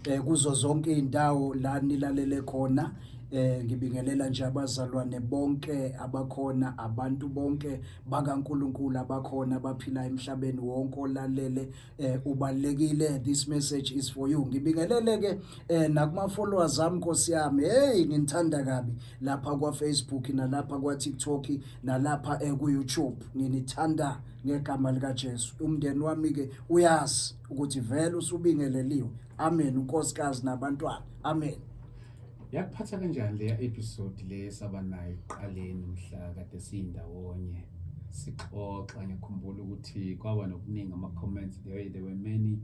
Kuzo zonke izindawo la nilalele khona, ngibingelela nje abazalwane bonke abakhona, abantu bonke bakaNkuluNkulu abakhona abaphila emhlabeni wonke olalele, ubalekile, this message is for you. Ngibingelele ke nakuma followers ami, Nkosi yami, hey, nginithanda kabi lapha kwa Facebook nalapha kwa TikTok nalapha ku YouTube, nginithanda ngegama lika Jesu. Umndeni wami ke uyazi ukuthi vele usubingeleliwe. Amen, unkosikazi nabantwana. Amen. Yakuphatha kanjani leya episode le saba nayo ekuqaleni mhla kade siyindawonye sixoxa? Ngiyakhumbula ukuthi kwaba nokuningi ama-comments, there were many.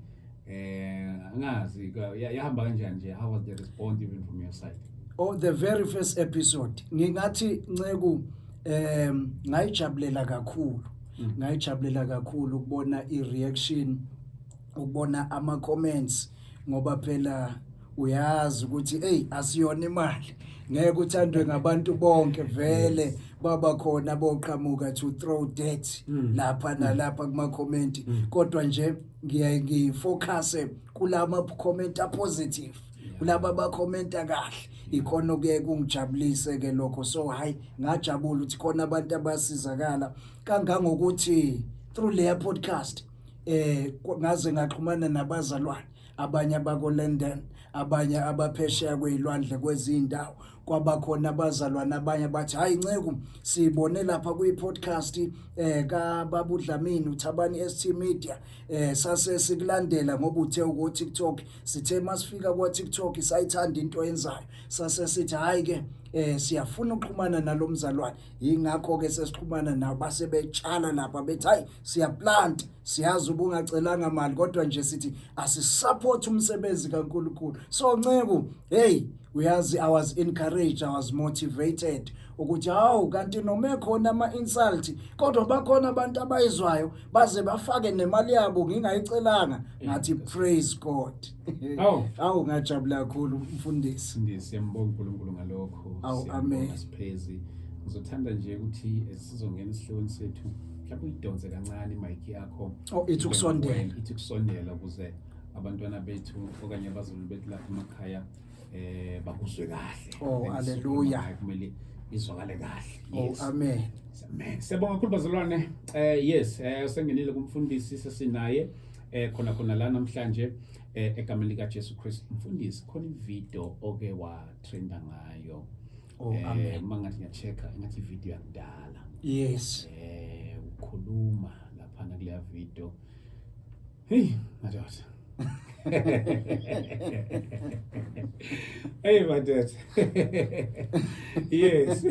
Angazi yahamba kanjani nje, how was the response even from your side? Oh, the very first episode, ngingathi, nceku, ngayijabulela kakhulu. Ngayijabulela kakhulu ukubona i-reaction, ukubona ama comments, ngoba phela uyazi ukuthi, hey, asiyona imali, ngeke uthandwe ngabantu bonke vele. Baba khona boqhamuka to throw dirt lapha nalapha kuma comment, kodwa nje ngiyaye ngifocus kulama comment a positive, kulaba abakhomenta kahle, ikhona okuye kungijabulise ke lokho. So hayi, ngajabula ukuthi khona abantu abasizakala kangangokuthi through leya podcast ngaze ngaxhumana nabazalwane abanye abako London, abanye abaphesheya kwezilwandle kwezindawo. Kwabakhona abazalwane abanye bathi, "Hayi nceku, sibone lapha kwi podcast ka Babu Dlamini uThabani ST Media, sase sikulandela ngoba uthe uku TikTok. Sithe masifika kwa TikTok sayithanda into oyenzayo, sase sithi hayi ke, siyafuna ukuxhumana nalomzalwane." Ingakho ke sesixhumana nabo, base betshala lapha bethi, "Hayi, siyaplant, siyazi ubungacelanga mali, kodwa nje sithi asisupport umsebenzi kaNkuluNkulu." So nceku, hey, uyazi, I was encouraged, I was motivated ukuthi hawu, kanti noma ekhona ama insult, kodwa bakhona abantu abayizwayo baze bafake nemali yabo ngingayicelanga. Ngathi, "Praise God." Awu. Awu, ngajabula kakhulu, mfundisi. Mfundisi, siyambonga uNkulunkulu ngalokho. Awu, Siyambonga. Amen. Siphezi. Ngizothanda nje ukuthi sizongena esihlokweni sethu, mhlawumbe uyidonse kancane imic yakho. Oh, ithi ukusondela. Ithi ukusondela ukuze abantwana bethu okanye abazulu bethu lapha emakhaya bakuzwe kahle. Oh, And hallelujah. sikhuluma kumele izwakale kahle. Oh, amen. Amen. Siyabonga kakhulu, bazalwane. Yes, sengenile kumfundisi, sesinaye khona khona la namhlanje egameni lika Jesu Christ. Mfundisi, khona ivideo oke wa trenda ngayo. Oh, amen. Mangathi ngiyachecka, ngathi ivideo yakudala. Ukhuluma lapha kuleya video. Hey, madoda. Hey, madoda. Yes.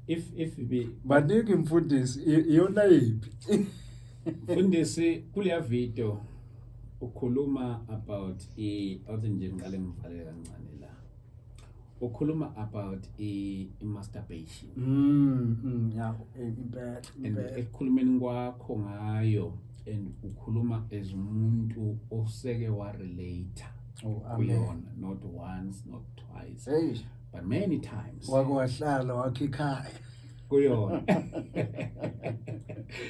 If be Baningi, mfundisi, iyona yiphi? Mfundisi, kuleya video ukhuluma about i awuthi nje ngiqale ngivale kancane la. Ukhuluma about i masturbation. Ya, impela. And Impela. Ekukhulumeni kwakho ngayo and ukhuluma as umuntu oseke wa relate Oh, amen. kuyona, not once, not twice, Hey, but many times. Wake wahlala wakhe ikhaya. Kuyona.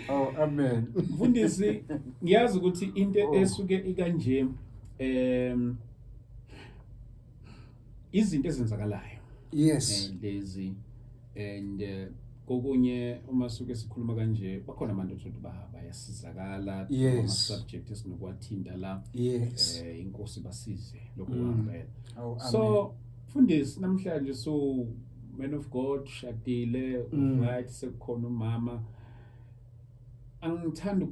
Oh, amen. Mfundisi, ngiyazi ukuthi into Oh. esuke ikanje, izinto ezenzakalayo lezi and kokunye uma suke sikhuluma kanje, bakhona abantu othola ukuthi bayasizakala ama subject esinokwathinta la. Inkosi basize lokho kwangempela. Oh, amen. So mfundisi, namhlanje, so man of God, shadile, right, sekukhona umama. Angithandi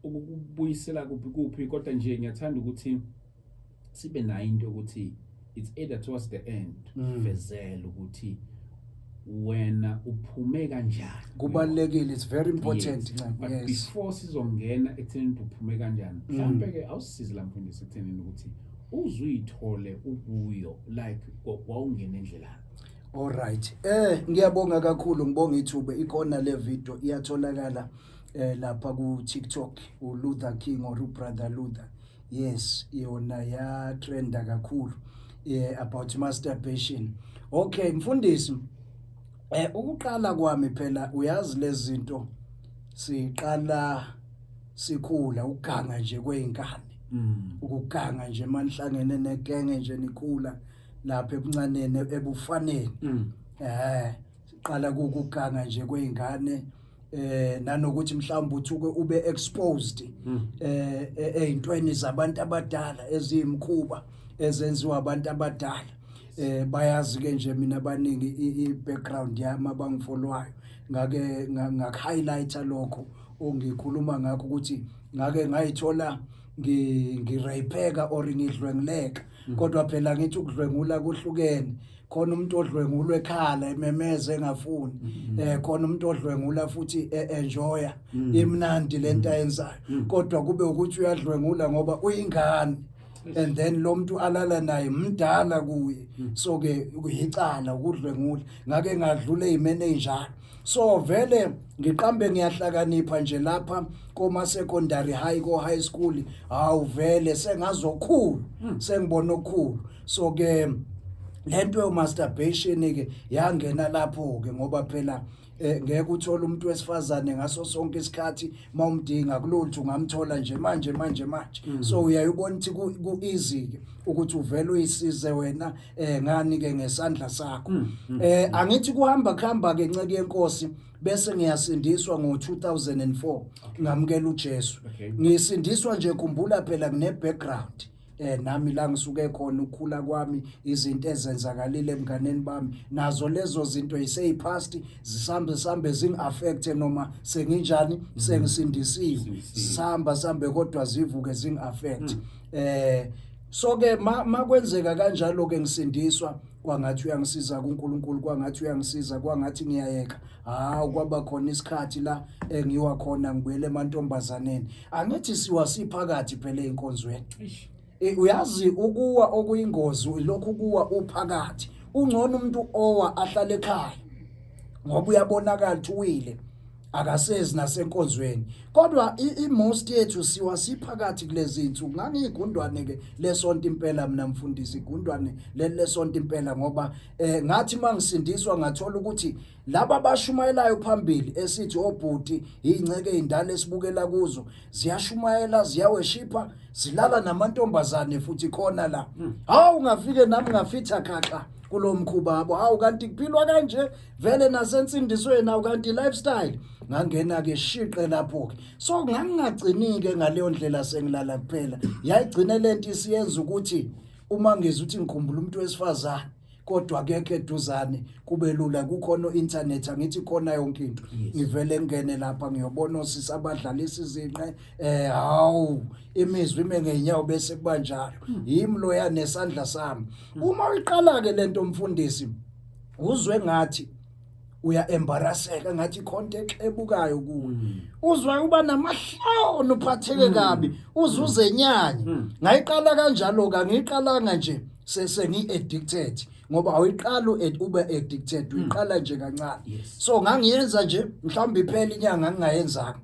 ukukubuyisela kuphi kuphi, kodwa nje ngiyathanda ukuthi sibe nayo into yokuthi it's either towards the end vezela ukuthi wena uphume kanjani. Kubalulekile, it's very important. Yes. Ncebo, But yes. before sizongena ekutheni ukuthi uphume kanjani, mhlawumbe ke awusisize la, mfundisi, ekuthenini ukuthi uzuyithole ukuyo, like wawungena endlelani. All right. Ngiyabonga kakhulu, ngibonga ithuba. Ikhona le video, iyatholakala lapha ku TikTok, u Luther King or u Brother Luther. Yes, yona ya trenda kakhulu about masturbation. Okay, mfundisi. Ukuqala kwami, phela uyazi lezi zinto siqala Sikhula ukuganga nje kwey'ngane. Ukuganga nje manihlangene negenge nje nikhula lapha ebuncaneni ebufaneni. Siqala kukuganga nje kwey'ngane nanokuthi mhlawumbe uthuke ube exposed ey'ntweni zabantu abadala eziyimkhuba ezenziwa abantu abadala. Bayazi ke nje mina abaningi i-background yami abangifollowayo, ngake ngak-highlighta lokho ongikhuluma ngakho ukuthi ngake ngayithola ngirapeka or ngidlwenguleka. Kodwa phela ngithi ukudlwengula kuhlukene, khona umuntu odlwengulwa ekhala ememeza engafuni, khona umuntu odlwengula futhi enjoya imnandi lento ayenzayo, kodwa kube ukuthi uyadlwengula ngoba uyingane and then lo muntu alala naye mdala kuye, so ke kuyicala ukudlwengula. Ngake ngadlula ezimene ezinjalo, so vele ngiqambe ngiyahlakanipha nje lapha koma secondary high, ko high school, hawu vele sengazokhulu, sengibona okukhulu. So ke lento yo masturbation ke yangena lapho ke, ngoba phela ngeke uthole umuntu wesifazane ngaso sonke isikhathi mawumdinga, kulutho ungamthola nje manje manje manje. So uyayibona ukuthi ku easy ke ukuthi uvele uyisize wena ngani ke ngesandla sakho. Angithi kuhamba kuhamba ke, nceke yenkosi, bese ngiyasindiswa ngo2004, ngamukela uJesu. Ngisindiswa nje, khumbula phela kune background nami la ngisuke khona, ukukhula kwami, izinto ezenzakalile emnganeni bami, nazo lezo zinto iseyipast, zisambe sambe zingi-affect noma senginjani, sengisindisiwe. Sindisiwe. Sihamba sambe kodwa zivuke zingi-affect. So ke makwenzeka kanjalo ke, ngisindiswa, kwangathi uyangisiza kuNkulunkulu, kwangathi uyangisiza, kwangathi ngiyayeka. Hawu, kwaba khona isikhathi la engiwa khona, ngibuyele emantombazaneni. Angithi siwa siphakathi phela einkonzweni. Eish. Uyazi ukuwa okuyingozi lokhu kuwa uphakathi. Ungcono umuntu owa ahlale ekhaya ngoba uyabonakala ukuthi uwile, akasezi nasenkonzweni, kodwa i-most yethu siwa siphakathi kulezi insuku. Ngangiyigundwane ke lesonto impela mina mfundisi, igundwane leli lesonto impela, ngoba ngathi mangisindiswa ngathola ukuthi laba abashumayelayo phambili, esithi obhuti, inceke ezindala esibukela kuzo, ziyashumayela, ziyaworshipha, zilala namantombazane futhi khona la. Hawu, ngafike nami ngafitha khaxa kulo mkhuba wabo. Hawu, kanti kuphilwa kanje vele nasensindisweni? Awu, kanti lifestyle. Ngangena ke shiqe lapho ke, so ngangingagcini ke ngaleyo ndlela sengilala kuphela, yayigcine lento isiyenza ukuthi uma ngizwa ukuthi ngikhumbula umuntu wesifazane kodwa akekho eduzane, kube lula, kukhona o-internet, angithi khona yonke into. Ngivele ngene lapha ngiyobona osisi abadlalisa izinqe, hawu, imizwa ime ngeenyawo, bese kuba njalo, yimi loya nesandla sami. Uma uyiqala ke lento mfundisi, uzwe ngathi uya embarrasseka, ngathi khonto exebukayo kuwe, uzwa uba namahloni, uphatheke kabi, uzuze enyanya. Ngayiqala kanjalo ka, ngiyiqalanga nje sengi addicted, ngoba awuyiqala ube addicted, uyiqala nje kancane. So ngangiyenza nje mhlawumbe iphela inyanga ngingayenzanga.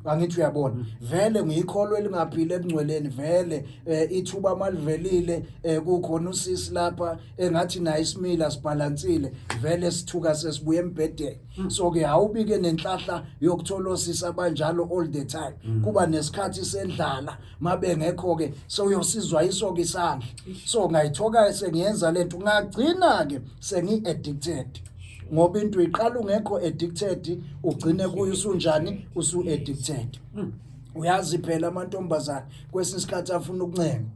Angithi uyabona, vele ngiyikholwa elingaphili ebungcweleni vele. Ithuba malivelile, kukhona usisi lapha engathi naye isimila sibhalansile, vele sithuka sesibuye embhedeni. So ke awubike nenhlahla yokuthola osisi abanjalo all the time, kuba nesikhathi sendlala, mabengekho ke sewuyosizwa isoka isandla. So ngayithoka sengiyenza lento, ngagcina ke sengi addicted, ngoba into iqala ungekho addicted, ugcine kuyo usunjani, usu addicted. Uyazi phela amantombazane kwesinye isikhathi afuna ukuncengwa,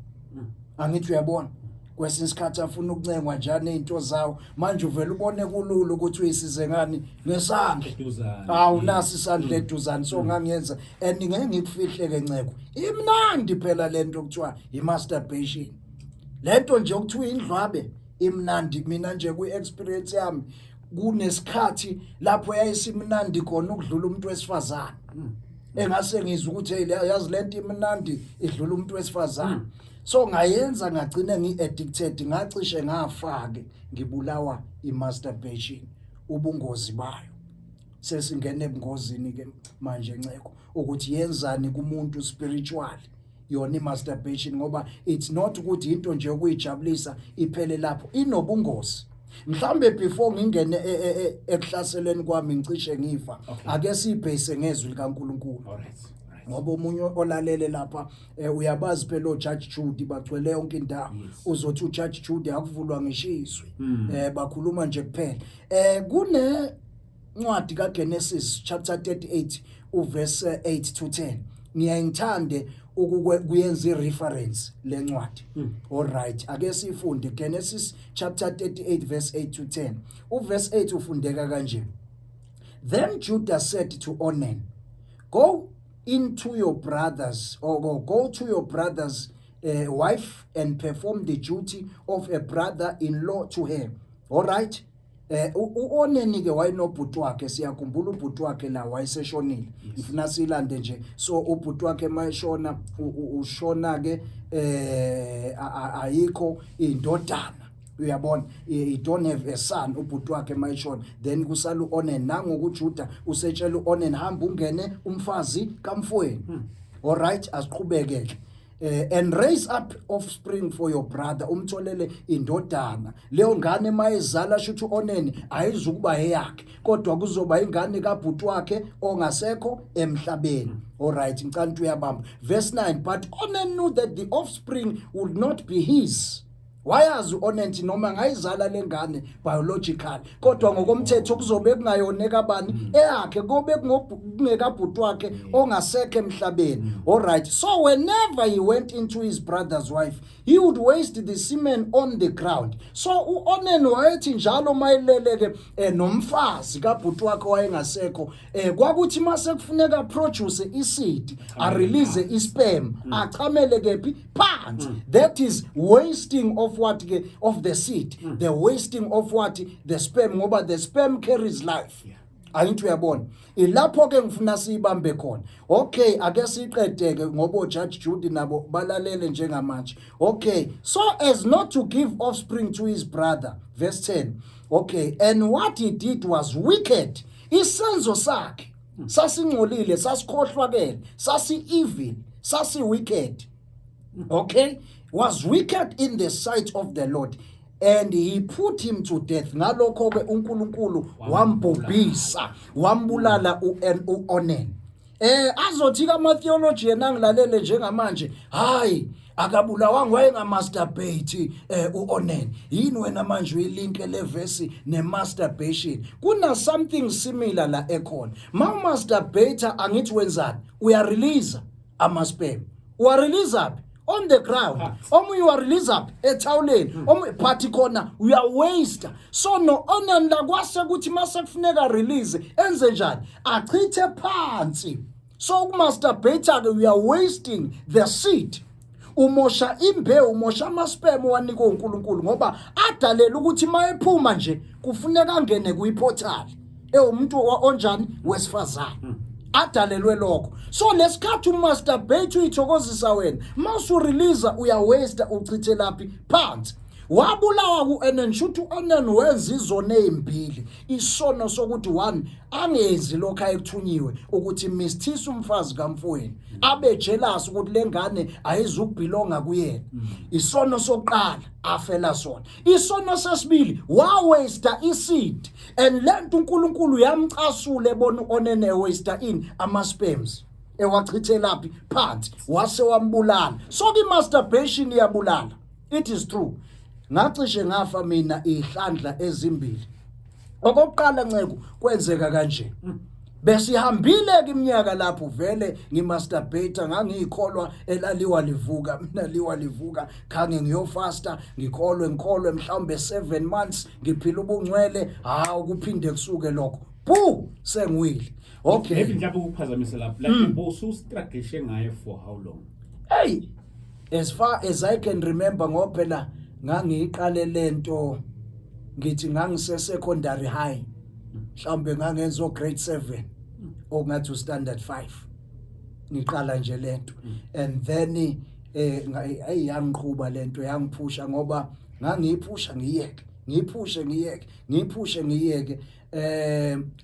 angithi uyabona, kwesinye isikhathi afuna ukuncengwa njani izinto zawo. Manje uvela ubone kulula ukuthi uyisize ngani, ngesandla. Eduzane. Hawu, nasi isandla eduzane. So ngangiyenza and ngeke ngikufihle ke nceko, imnandi phela lento okuthiwa i-masturbation, lento nje okuthiwa indlwabe imnandi. Mina nje kwi-experience yami kunesikhathi lapho yayisimnandi khona ukudlula umuntu wesifazane, engase ngizwe ukuthi hey, yazi lento imnandi idlula umuntu wesifazane. So ngayenza ngagcina ngi-addicted, ngacishe ngafa-ke ngibulawa i-masturbation. Ubungozi bayo, sesingena ebungozini ke manje nceko, ukuthi yenzani kumuntu spiritually yona i-masturbation, ngoba it's not ukuthi into nje yokuyijabulisa iphele lapho, inobungozi. Mhlambe before ngingene ekuhlaseleni kwami ngicishe ngifa, ake siyibhase ngezwi likaNkuluNkulu. All right. Ngoba omunye olalele lapha uyabazi phela oJudge Judy bagcwele yonke indawo. Uzothi uJudge Judy akuvulwa ngisho izwi, bakhuluma nje kuphela. Kune ncwadi kaGenesis chapter 38 uverse 8 to 10, ngiyaye ngithande ukuyenza ireference lencwadi. All right, ake sifunde Genesis chapter 38 verse 8 to 10. Uverse 8 ufundeka kanje: "Then Judah said to Onan, 'Go into your brothers or go to your brother's wife and perform the duty of a brother-in-law to her.'" All right, uOneni ke wayenobhuti wakhe, siyakhumbula ubhuti wakhe la wayeseshonile. Ngifuna silande nje. So ubhuti wakhe mayeshona, ushona ke ayikho indodana, uyabona, he don't have a son ubhuti wakhe mayeshona. Then kusala uOnen. NangokuJuda usetshela uOnen, hamba ungene umfazi kamfowenu. All right, asiqhubeke ke. "And raise up offspring for your brother," umtholele indodana. Leyo ngane mayezala, shuthi uOnen ayizukuba eyakhe, kodwa kuzoba ingane kabhuti wakhe ongasekho emhlabeni. All right, ngicela ukuthi uyabamba verse 9: "But Onan knew that the offspring would not be his." Wayazi uOnan ukuthi noma ngayizala lengane biological, kodwa ngokomthetho kuzobe kungayona ekabani, eyakhe, kobe kungekabhuti wakhe ongasekho emhlabeni. All right, "So whenever he went into his brother's wife, he would waste the semen on the ground." So uOnan wayethi njalo mayilele ke nomfazi kabhuti wakhe wayengasekho, kwakuthi mase kufuneka produce iseed, a release isperm, achamele kephi? Phansi. That is wasting of what ke? Of the seed, the wasting of what? The sperm, ngoba the sperm carries life. Angithi uyabona, ilapho ke ngifuna siyibambe khona. Okay, ake siqede ke ngoba oJudge Judy nabo balalele njengamanje. Okay, "So as not to give offspring to his brother." Verse 10. Okay, "And what he did was wicked." Isenzo sakhe sasingcolile, sasikhohlwakele, sasi evil, sasi wicked. Okay, "Was wicked in the sight of the Lord, and he put him to death." Ngalokho ke uNkulunkulu wambhubhisa, wambulala uOnan. Azothi kama theology yena ngilalele njengamanje, hayi, akabulawanga, wayenga-masturbate uOnan. Yini wena manje uyilinke le verse ne-masturbation? Kuna something similar la ekhona. Ma umasturbate, angithi wenzani? Uyarelease ama sperm. Uwarelease phi? On the ground. Omunye uwarelease phi? Ethawuleni. Omunye, but khona uyawaste. So no Onan la kwase kuthi mase kufuneka release, enze njani? Achithe phansi. So ukumasturbate ke, we are wasting the seed, umosha imbewu, umosha amasperm owanikwe uNkulunkulu, ngoba adalela ukuthi mayephuma nje kufuneka angene kuyiportal ewumuntu onjani? Wesifazane. Adalelwe lokho. So lesikhathi umasturbate uyithokozisa wena, mawusu release uyawaste, uchithe laphi? Phansi. Wabulawa ku-Onan. Shuthi u-Onan wenza izono ezimbili: isono sokuthi one, angenzi lokho ayekuthunyiwe ukuthi misthisa umfazi kamfowenu, abe jealous ukuthi lengane ayizukubelonga kuyena. Isono sokuqala afela sona. Isono sesibili, wawaste iseed, and lento uNkulunkulu yamcasula ebona u-Onan ewaste in ama-sperms, ewachithelaphi? Phansi. Wase wambulala. So ke masturbation iyabulala, it is true. Ngacishe ngafa mina ihlandla ezimbili. Okokuqala, nceko, kwenzeka kanje: besihambile ke iminyaka lapho vele ngimasturbate, ngangiyikholwa elaliwa livuka mina, liwa livuka, khange ngiyofasta, ngikholwe, ngikholwe mhlawumbe 7 months ngiphila ubungcwele. Hawu, kuphinde kusuke lokho, bu sengiwile. Okay. Maybe mhlawumbe ukuphazamisa lapho, like bosu-struggle ngayo for how long? Hey, as far as I can remember, ngoba phela ngangiyiqale lento, ngithi ngangise secondary high, mhlawumbe ngangenza o grade 7, okungathi u standard 5, ngiqala nje lento. And then hey, yangiqhuba lento, yangiphusha, ngoba ngangiyiphusha ngiyeke, ngiyiphushe ngiyeke, ngiyiphushe ngiyeke,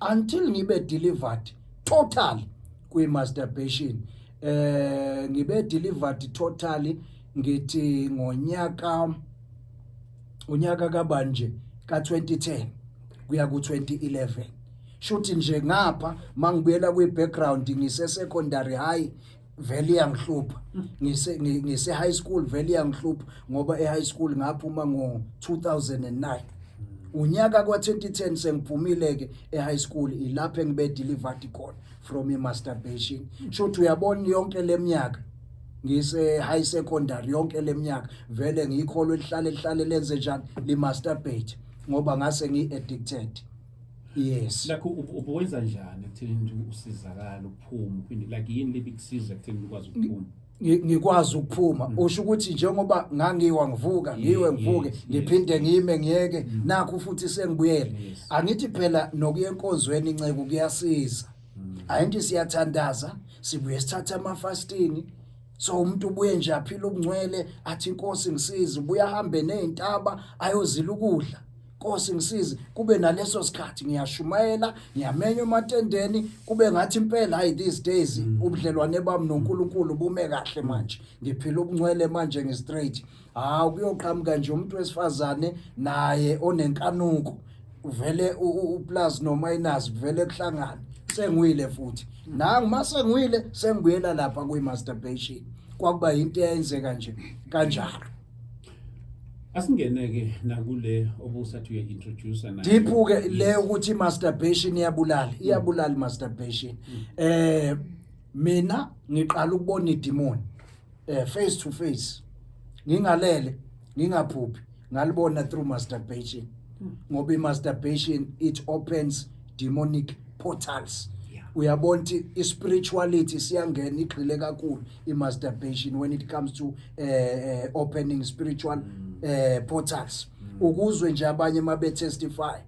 until ngibe delivered totally kwi masturbation. Ngibe delivered totally, ngithi ngonyaka, unyaka kabanje ka 2010 kuya ku 2011. Shuthi nje ngapha mangibuyela kwi background, ngise secondary high, vele iyangihlupha. Ngise high school, vele iyangihlupha, ngoba e high school ngaphuma ngo 2009, unyaka kwa-2010 sengiphumile ke e-high school. Ilapho engibe delivered khona from i-masturbation. Shuthi uyabona, yonke leminyaka ngise high secondary, yonke leminyaka vele ngiyikholwa elihlale lihlale lenze njani, li masturbate, ngoba ngase ngi-addicted, yes. Like ubuwenza njani ekutheni usizakala uphume uphinde, like yini lebikusiza ekutheni ukwazi ukuphuma? Ngikwazi ukuphuma, usho ukuthi njengoba ngangiwa ngivuka, ngiwe ngivuke, ngiphinde ngime, ngiyeke, nakho futhi sengibuyele. Angithi phela nokuya enkonzweni, inceke, kuyasiza. Ayinti siyathandaza, sibuye sithathe ama-fasting. So umuntu ubuye nje aphila ubungcwele, athi, "Inkosi ngisize." Ubuye ahambe nezintaba, ayozila ukudla, "Nkosi ngisize." Kube naleso sikhathi ngiyashumayela, ngiyamenya ematendeni, kube ngathi impela, hayi, these days ubudlelwane bami noNkulunkulu bume kahle manje, ngiphila ubungcwele manje, ngi-straight. Hawu, kuyoqhamuka nje umuntu wesifazane naye onenkanuko, uvele u-plus no minus vele kuhlangane, sengiwile futhi. Nangu mase ngiwile, sengibuyela lapha kwi-masturbation. Kwakuba into eyenzeka nje kanjalo. Asingene-ke nakule obusathi uya-introduce nayo. Deep ke le, ukuthi masturbation iyabulala, iyabulala masturbation. Mina ngiqala ukubona idemon face to face, ngingalele, ngingaphuphi, ngalibona through masturbation, ngoba i-masturbation, it opens demonic portals. Uyabona ukuthi i-spirituality siyangena, igxile kakhulu i-masturbation when it comes to opening spiritual portals. Ukuzwe nje abanye mabe testify,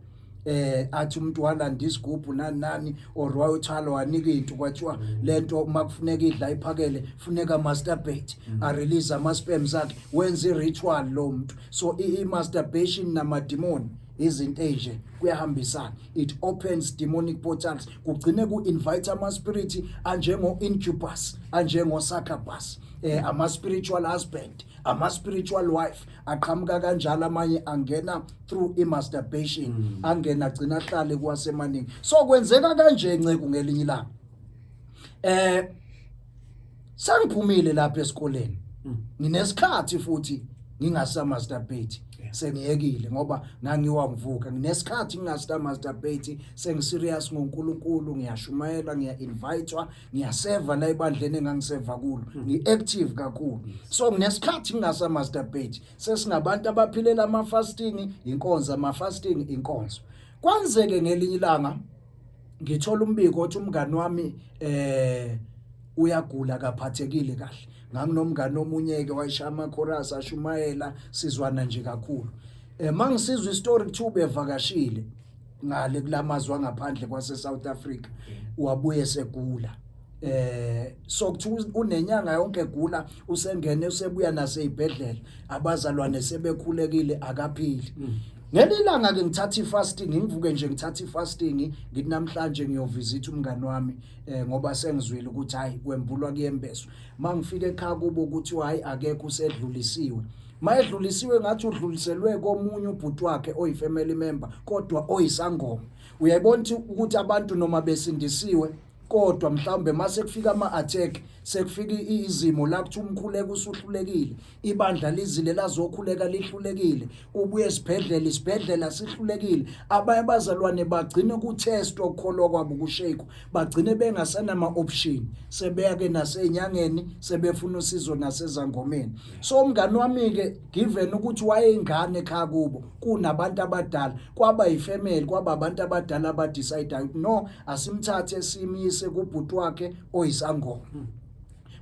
athi umuntu walanda isigubhu nani nani, or wayothala wanika into, kwathiwa lento makufuneka idla iphakele, funeka masturbate, a release ama sperms akhe, wenza i-ritual lo muntu. So i-masturbation namademon, izinto ezinje kuyahambisana. It opens demonic portals, kugcine ku-invite ama-spirit anjengo-incubus, anjengo-succubus, ama-spiritual husband, ama-spiritual wife aqhamuka kanjalo. Amanye angena through i-masturbation, angena agcina ahlale kuwasemaningi. So kwenzeka kanje, nceku, ngelinye ilanga sengiphumile lapha esikoleni, nginesikhathi futhi ngingasa masturbate, sengiyekile ngoba ngangiwa ngivuka. Nginesikhathi ngingasa masturbate, sengiserious ngoNkulunkulu, ngiyashumayela, ngiya-invitewa, ngiyaseva la ebandleni engangiseva kulo, ngi-active kakhulu. So nginesikhathi ngingasa masturbate, sesingabantu abaphilela ama-fasting, inkonzo, ama-fasting, inkonzo. Kwenzeke ngelinye ilanga ngithola umbiko othi umngani wami uyagula, akaphathekile kahle. Nganginomngani omunye ke wayeshaya ama-chorus, ashumayela, sizwana nje kakhulu. Mangisizwa istory, kuthiwa ubevakashile ngale kulamazwe angaphandle kwase South Africa, wabuye segula. So kuthiwa unenyanga yonke egula, usengene, usebuya naseyibhedlela, abazalwane sebekhulekile, akaphili. Ngelilanga ke ngithatha ifasting, ngivuke nje ngithatha ifasting, ngithi namhlanje ngiyovisit umngani wami, ngoba sengizwile ukuthi hayi, kwembulwa kuyembeswa. Mangifika ekhaya kubo, ukuthi hayi, akekho, usedlulisiwe. Mayedlulisiwe, ngathi udluliselwe komunye ubhuti wakhe oyi-family member kodwa oyisangoma. Uyayibona ukuthi abantu noma besindisiwe, kodwa mhlawumbe mase kufika ama-attack, sekufika izimo la kuthi umkhuleko usuhlulekile, ibandla lizile lazokhuleka lihlulekile, ubuye esibhedlela, isibhedlela sihlulekile, abanye abazalwane bagcine kuthestwa ukukholwa kwabo, kushekwa, bagcine bengasanama option, sebeya ke nasenyangeni, sebefuna usizo nasezangomeni. So umngani wami ke, given ukuthi wayengane ekhaya kubo kunabantu abadala, kwaba yifamily, kwaba abantu abadala abadecide ukuthi no, asimthathe simise kubhuti wakhe oyisangoma.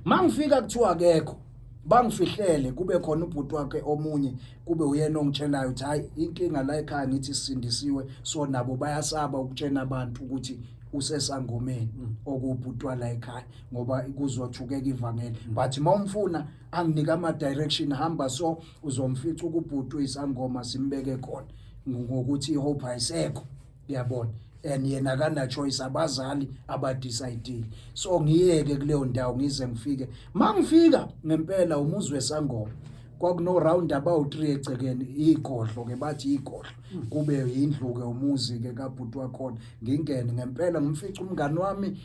Mangifika, kuthiwa akekho, bangifihlele. Kube khona ubhuti wakhe omunye, kube uyena ongitshelayo ukuthi hayi, inkinga la ekhaya, ngithi sisindisiwe, so nabo bayasaba ukutshena abantu ukuthi usesangomeni okubhuti la ekhaya, ngoba kuzothukeka ivangeli. But mawumfuna, anginika ama direction, hamba, so uzomfica ukubhuti uyisangoma, simbeke khona, ngokuthi ihope ayisekho, uyabona, and yena akana choice, abazali abadecide. So ngiyeke kuleyo ndawo, ngize ngifike. Mangifika ngempela, umuzi wesangoma. Kwakuno round about 3 egcekeni, igodlo ke bathi igodlo, kube yindlu ke, umuzi ke kabhuti wakhona. Ngingene ngempela, ngimfica umngani wami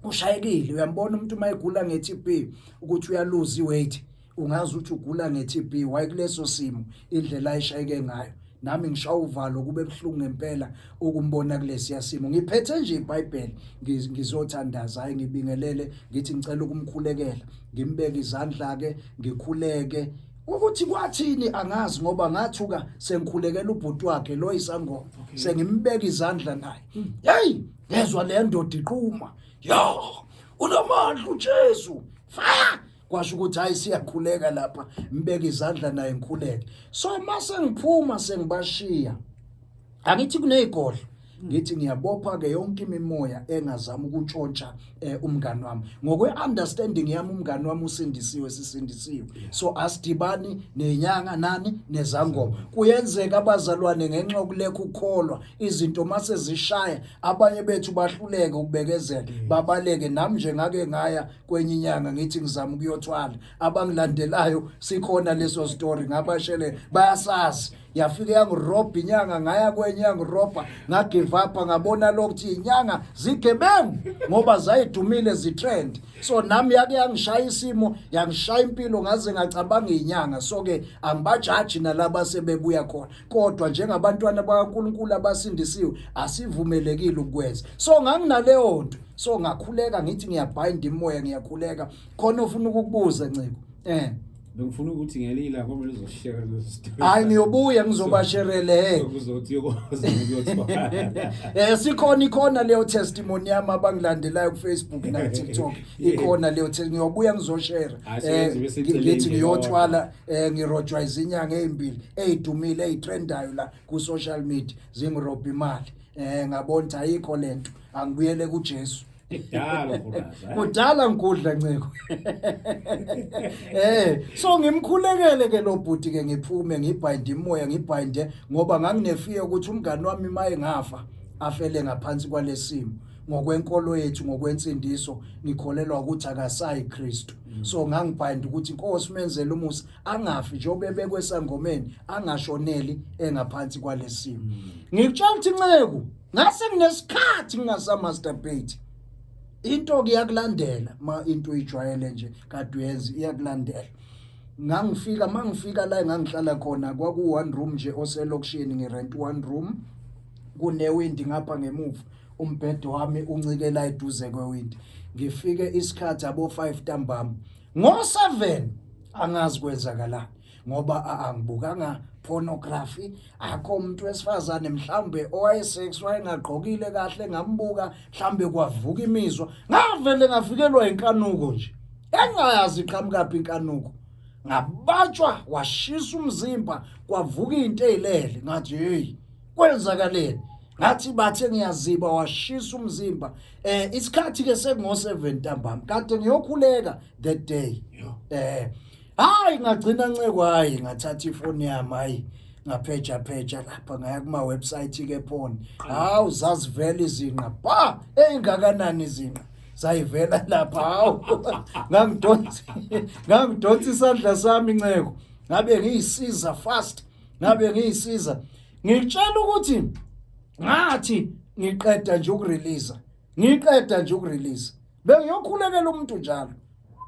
ushayekile. Uyambona umuntu uma egula nge-TB ukuthi uyaluza i-weight, ungazi ukuthi ugula nge-TB. Wayekuleso simo, indlela ayishayeke ngayo, nami ngishaya uvalo, kube buhlungu ngempela ukumbona kulesiya simo. Ngiphethe nje iBhayibheli, ngizothandaza. Hayi, ngibingelele, ngithi ngicela ukumkhulekela, ngimbeke izandla ke, ngikhuleke. Ukuthi kwathini angazi, ngoba ngathuka sengikhulekela ubhuti wakhe lo isangoma, sengimbeka izandla naye. Hey, ngezwa le ndoda iqhuma, "Ya, unamandla uJesu, fire!" Kwasho ukuthi hayi, siyakhuleka lapha. Mbeke izandla naye, ngikhuleke. So mase ngiphuma, sengibashiya, angithi kunezigodlo, ngithi ngiyabopha ke yonke imimoya engazama ukutshontsha umngani wami. Ngokwe understanding yami, umngani wami usindisiwe, sisindisiwe, so asidibani nenyanga nani nezangoma. Kuyenzeka abazalwane, ngenxa yokulekha ukukholwa, izinto mase zishaya, abanye bethu bahluleke ukubekezela, babaleke. Nami nje ngake ngaya kwenye inyanga, ngithi ngizama ukuyothwala. Abangilandelayo, sikhona leso story, ngabashele, bayasazi. Yafike yangirobha inyanga, ngaya kwenye, yangirobha, ngagive up. Ngabona lokuthi inyanga zigebengu, ngoba zayidumile, zitrend. So nami yake yangishaya isimo, yangishaya impilo, ngaze ngacabanga inyanga. So ke angibajaji nalaba sebebuya khona, kodwa njengabantwana bakaNkuluNkulu abasindisiwe, asivumelekile ukwenza. So nganginaleyo nto, so ngakhuleka, ngithi ngiyabhind imoya, ngiyakhuleka. Khona ufuna ukukubuza, Nciko? Bengifuna ukuthi ngelinye ilanga kumele uzoshare leso story. Hayi, ngiyobuya ngizobasherele. Kuzothi uyokwazi ukuyothwala. Sikhona, ikhona leyo testimony yami. Abangilandelayo ku Facebook na TikTok, ikhona leyo, ngiyobuya ngizoshare. Hayi, seyenziwe seceleni. Ngithi ngiyothwala, ngirojwa izinyanga ezimbili ezidumile, ezitrendayo la ku social media, zingirobha imali. Ngabona ukuthi ayikho lento, angibuyele kuJesu. Kudala uraza. Kudala ngikudla, Nciko. So ngimkhulekele ke lo bhuti ke, ngiphume, ngibhayinde imoya, ngibhayinde ngoba nganginefear ukuthi umngani wami maye ngafa, afele ngaphansi kwalesimo. Ngokwenkolo yethu, ngokwensindiso, ngikholelwa ukuthi akasayi Kristu. So ngangibhayinda ukuthi inkosi menzele umusa, angafi njengoba ebekwe esangomeni, angashoneli engaphansi kwalesimo. Ngikutshela ukuthi, Nceku, ngase nginesikhathi ngingasa masturbate. Into ke iyakulandela, ma into uyijwayele nje, kade uyenza, iyakulandela. Ngangifika, mangifika la engangihlala khona, kwaku one room nje oselokishini, ngirent one room, kunewindi ngapha ngemuva, umbhedo wami uncikela eduze kwewindi. Ngifike isikhathi abo 5 ntambama, ngo7 angazi kwenzakalani, ngoba angibukanga pornography, akho umuntu wesifazane mhlawumbe owayesex wayengagqokile kahle ngambuka, mhlawumbe kwavuka imizwa, ngavele ngafikelwa inkanuko nje engayazi iqhamukaphi inkanuko. Ngabatshwa, washisa umzimba, kwavuka into ezilele. Ngathi, "Hey, kwenzakaleni?" Ngathi bathe ngiyaziba, washisa umzimba. Isikhathi ke sekungo 7 ntambama, kade ngiyokhuleka that day. Hayi, ngagcina, Nceko, hayi, ngathatha ifoni yami, hayi, ngapheja pheja lapha, ngaya kuma website ke porn. Hawu, zazivela izinqa ba engakanani, izinqa zayivela lapha. Hawu, ngangidonsa isandla sami, Nceko, ngabe ngiyisiza fast, ngabe ngiyisiza. Ngitshela ukuthi ngathi ngiqeda nje ukurelease, ngiqeda nje ukurelease, bengiyokhulekela umuntu njalo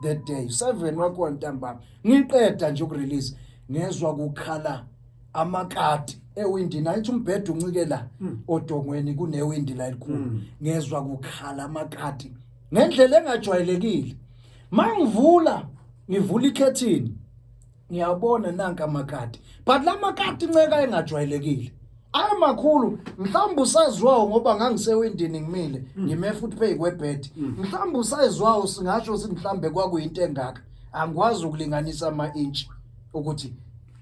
that day, 7 wakhona ntambama, ngiqeda nje ukurelease, ngezwa kukhala amakati ewindini. Ayithi umbhedo uncike la odongweni, kunewindi la elikhulu. Ngezwa kukhala amakati ngendlela engajwayelekile. Mangivula, ngivula ikhethini, ngiyabona nanka amakati, but la makati, Nceka, engajwayelekile, ayemakhulu. Mhlawumbe usaziwawo, ngoba ngangisewindini, ngimile, ngime futhi phezu kwebed. Mhlawumbe usaziwawo, singasho sithi mhlawumbe kwakuyinto engaka, angikwazi ukulinganisa ama-inch, ukuthi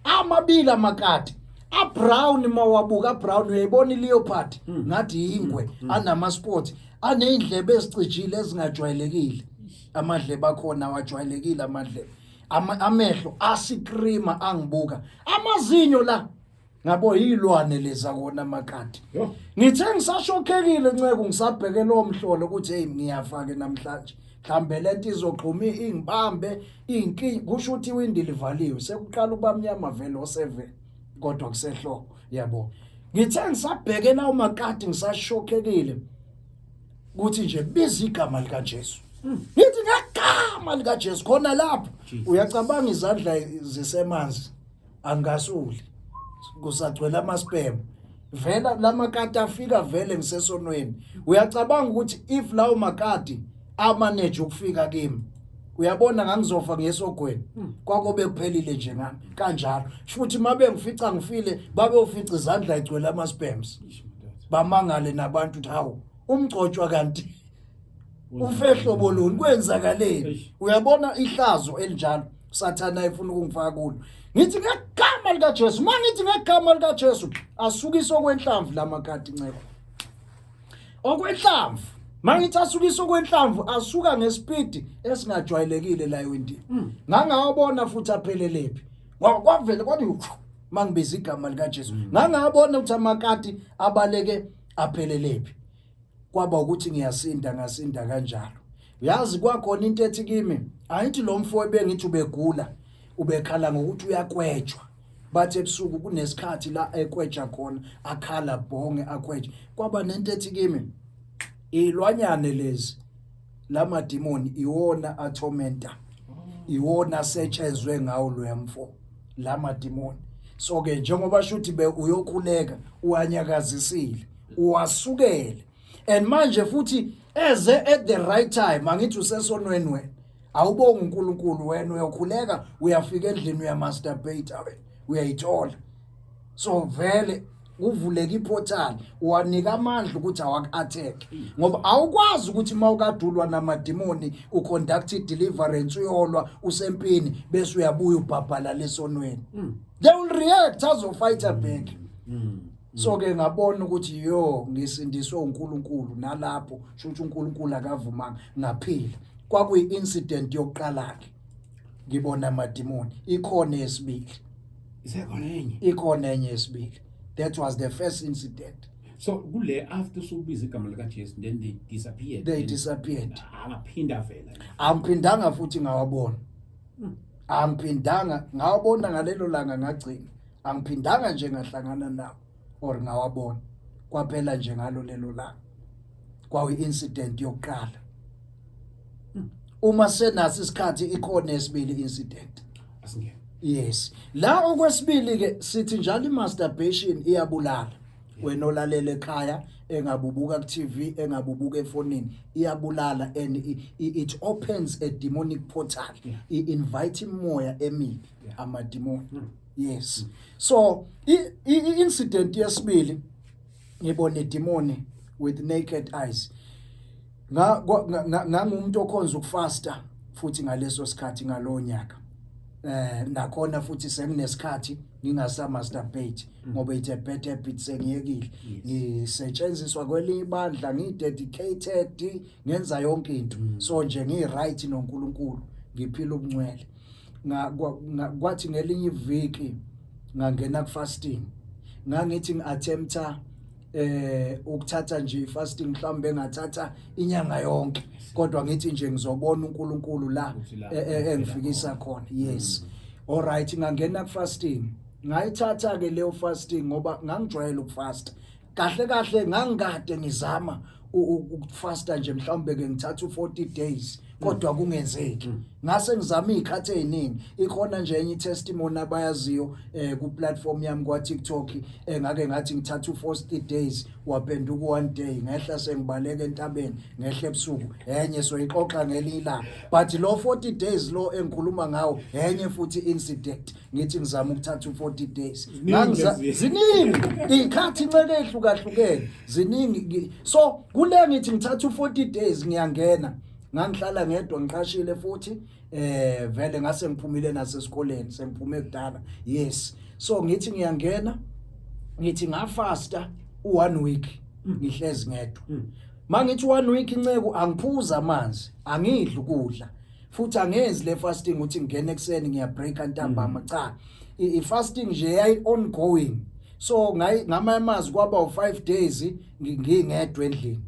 amabili amakati abrown, mawabuka brown, uyayibona ileopard, ngathi yingwe, anama-spot, aney'ndlebe ezicijile ezingajwayelekile, amadlebe akhona awajwayelekile, amadlebe amehlo asikrima, angibuka, amazinyo la ngabo yilwane leza kona amakati. Yo. Ngithe ngisashokhekile, Nceko, ngisabheke lo mhlolo ukuthi hey, ngiyafa ke namhlanje. Mhlambe lento izoxhuma ingibambe inkinga, kusho ukuthi iwindi livaliwe, sekuqala ukuba mnyama vele o7 kodwa kusehlobo, yabo. Ngithe ngisabheke lawo makati ngisashokhekile ukuthi nje biza igama likaJesu. Ngithi ngegama likaJesu khona lapho uyacabanga izandla zisemanzi angasuli kusagcwele ama-sperm vela lamakati afika vele ngisesonweni. Uyacabanga ukuthi if lawo makati amanage ukufika kimi, uyabona ngangizofa ngesogweni, kwakobe kuphelile nje ngami kanjalo. Futhi mabe ngifica ngifile, babe ufica izandla igcwele ama-sperms, bamangale nabantu ukuthi hawu, umgcotshwa kanti ufehlobo luni, kwenzakaleni? Uyabona ihlazo elinjalo sathana efuna ukungifaka kulo. Ngithi ngegama likaJesu, mangithi ngegama likaJesu, asukisa okwenhlamvu lamakati, nceko, okwenhlamvu. Mangithi asukisa okwenhlamvu, asuka ngespeed esingajwayelekile la ewindini. Ngangawabona futhi aphelelephi, kwavele kwathi mangibiza igama likaJesu, ngangabona ukuthi amakati abaleke aphelelephi. Kwaba ukuthi ngiyasinda, ngasinda kanjalo. Uyazi kwakhona into ethi kimi, ayithi lo mfo ebengithi ubegula, ubekhala ngokuthi uyakwetshwa, bathi ebusuku kunesikhathi la ekweja khona, akhala bhonge akweje. Kwaba nento ethi kimi, ilwanyane lezi lamadimoni iwona atormenta, iwona asetshenzwe ngawo lo yamfo lamadimoni. So ke njengoba shuthi be uyokhuleka uwanyakazisile, uwasukele, and manje futhi eze at the right time. Angithi usesonweni wena, awubonga uNkulunkulu, wena uyokhuleka, uyafika endlini uyamasturbate wena, uyayithola. So vele kuvuleka iportal, uwanika amandla ukuthi awaku-attack, ngoba awukwazi ukuthi uma ukadulwa namadimoni, uconduct deliverance, uyolwa, usempini, bese uyabuya ubhabhala lesonweni. They will react, azofighter back. So ke ngabona ukuthi yo, ngisindiswe uNkulunkulu nalapho, shuthi uNkulunkulu akavumanga ngaphila. Kwakuyi incident yokuqala ke ngibona amadimoni. Ikhona yesibili. Isekhona enye? Ikhona enye yesibili. That was the first incident. So kule after usukubiza igama likaJesu, then they disappeared? They disappeared. Angaphinda vela? Angiphindanga futhi ngawabona, angiphindanga ngawabona ngalelo langa, ngagcina angiphindanga nje ngahlangana nawo or ngawabona, kwaphela nje ngalo lelo langa. Kwakuyi incident yokuqala. Uma senaso isikhathi, ikhona esibili incident. Asingene. Yes, la okwesibili ke sithi njalo i-masturbation iyabulala. Wena olalela ekhaya, engabubuka ku TV, engabubuka efonini, iyabulala and it opens a demonic portal. I invite imoya emibi, amadimoni. Yes, so i-incident yesibili ngibona idemoni with naked eyes. Ngangumuntu okhonza ukufasta futhi ngaleso sikhathi, ngalowo nyaka, nakhona futhi senginesikhathi ngingasa masturbate ngoba it's a bad habit, sengiyekile. Ngisetshenziswa kwelinye ibandla, ngi-dedicated, ngenza yonke into, so nje ngi-right noNkulunkulu, ngiphila ubungcwele. Kwathi ngelinye iviki ngangena ku-fasting, ngangithi ngi-attempta ukuthatha nje ifasting, mhlawumbe ngathatha inyanga yonke, kodwa ngithi nje ngizobona uNkulunkulu la Ukuthi la engifikisa khona. Yes, all right, ngangena ku fasting, ngayithatha ke leyo fasting ngoba ngangijwayele ukufasta. Kahle kahle ngangikade ngizama ukufasta nje, mhlawumbe ke ngithatha u40 days kodwa kungenzeki. Ngase ngizama izikhathi eziningi. Ikhona nje enye testimony abayaziyo ku platform yami kwa TikTok, engake ngathi ngithatha u40 days, waphenduka one day, ngehla sengibaleka entabeni, ngehle ebusuku. Enye soyixoxa ngelinye ilanga, but lo 40 days lo engikhuluma ngawo, enye futhi incident, ngithi ngizama ukuthatha u40 days. Ziningi lezi. Ziningi izikhathi inceke ehlukahlukene, ziningi. So kule ngithi ngithatha u40 days, ngiyangena, ngangihlala ngedwa, ngiqashile futhi, vele ngase ngiphumile nasesikoleni, sengiphume kudala. Yes, so ngithi ngiyangena, ngithi ngafasta u1 week, ngihlezi ngedwa. Mangithi 1 week, inceku, angiphuza amanzi, angidli ukudla futhi, angenzi le fasting ukuthi ngingena ekseni ngiyabreaka ntambama, cha. I fasting nje yayi ongoing. So ngamanye amazwi kwaba u5 days ngingedwa endlini,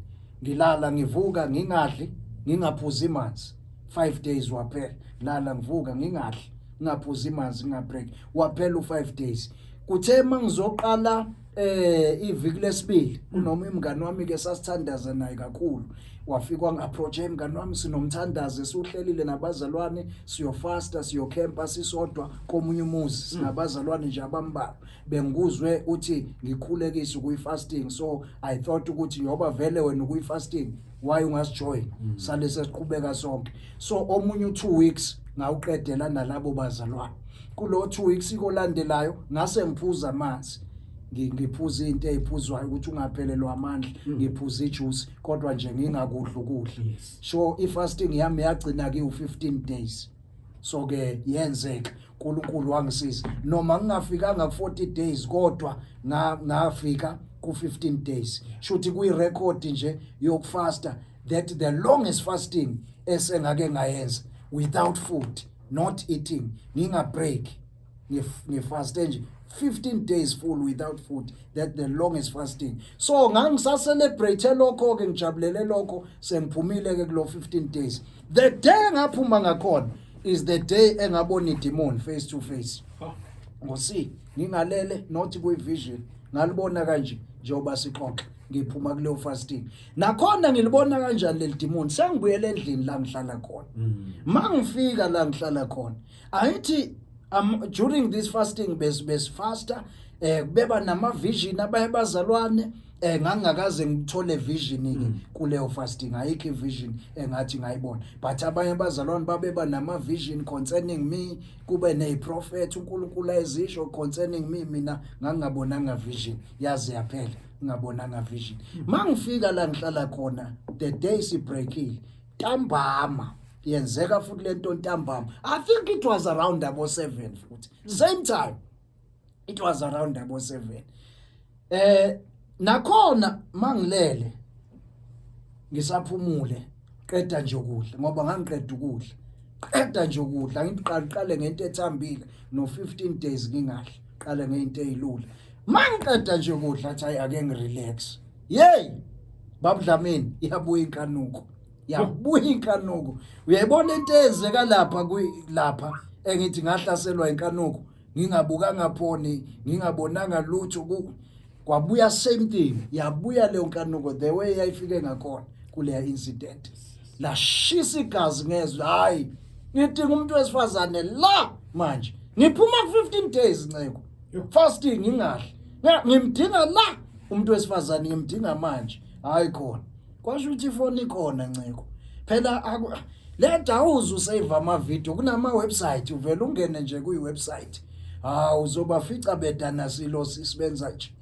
ngilala, ngivuka, ngingadli, Ngingaphuzi manzi 5 days waphela. Lala ngivuka ngingadli, ngingaphuzi manzi, ngingabreak, waphela u5 days. Kuthe mangizoqala iviki lesibili, kunoma imngani wami ke sasithandaza naye kakhulu, wafika wangi-approach, "Mngani wami, sinomthandazo esiwuhlelile nabazalwane, siyofasta, siyokhempa sisodwa komunye umuzi, singabazalwane nje abambalwa. Bengikuzwe uthi ngikhulekise ukuyi-fasting, so I thought ukuthi njengoba vele wena ukuyi-fasting, why ungasijoin, sale sesiqhubeka sonke." So omunye u2 weeks ngawuqedela nalabo bazalwane. Kulo 2 weeks ikolandelayo ngase ngiphuza amanzi, ngiphuza into eziphuzwayo ukuthi ungaphelelwa amandla, ngiphuza ijuice, kodwa nje ngingakudla ukudla. So ifasting yami yagcina ke u15 days. So ke yenzeka, uNkulunkulu wangisiza, noma ngingafikanga ku40 days, kodwa ngafika ku15 days. Shuthi kuyi record nje yokufasta, that the longest fasting esengake ngayenza without food, not eating, nginga break, ngifaste nje 15 days full without food, that the longest fasting. So ngangisa-celebrate lokho ke, ngijabulele lokho. Sengiphumile ke kulo 15 days. The day ngaphuma ngakhona is the day engabona idemon face to face. Ngosi ngingalele, not kwi-vision, ngalibona kanje njengoba sixoxa ngiphuma kuleyo fasting. Nakhona ngilibona kanjani leli demon? Sengibuyele endlini la ngihlala khona. Mangifika la ngihlala khona, ayithi during this fasting besifasta, beba nama vision abaye bazalwane. Ngangingakaze ngithole vision ke kuleyo fasting, ayikho vision engathi ngayibona, but abanye abazalwane babeba nama vision concerning me, kube neziprophet uNkulunkulu ayezisho concerning me. Mina ngangingabonanga vision, yaze yaphela ngingabonanga vision. Mangifika la ngihlala khona, the day sibreakile ntambama, yenzeka futhi lento ntambama. I think it was around abo 7 futhi, same time, it was around abo 7. Nakhona mangilele ngisaphumule, qeda nje ukudla, ngoba ngangiqeda ukudla, qeda nje ukudla, ngithi qala qale ngento ethambile, no 15 days ngingadli, qale ngento ezilula. Mangiqeda nje ukudla, athi hayi, ake ngirelax. Yey, babudlamini, iyabuya inkanuko, yabuya inkanuko. Uyayibona into eyenzeka lapha lapha engithi ngahlaselwa inkanuko, ngingabukanga phoni, ngingabonanga lutho, kwabuya same thing, yabuya leyo nkanuko the way yayifike ngakhona kuleya incident. Lashisa igazi, ngezwe hayi, ngidinga umuntu wesifazane la manje. Ngiphuma ku 15 days, nceko, fasting, ngingadli. Ngimdinga la umuntu wesifazane, ngimdinga manje. Hayi khona kwasho ukuthi ifoni ikhona, nceko. Phela le ndawo usave ama video kunama website, uvela ungene nje kuyi website, ha, uzobafica bedana silo sisebenza nje.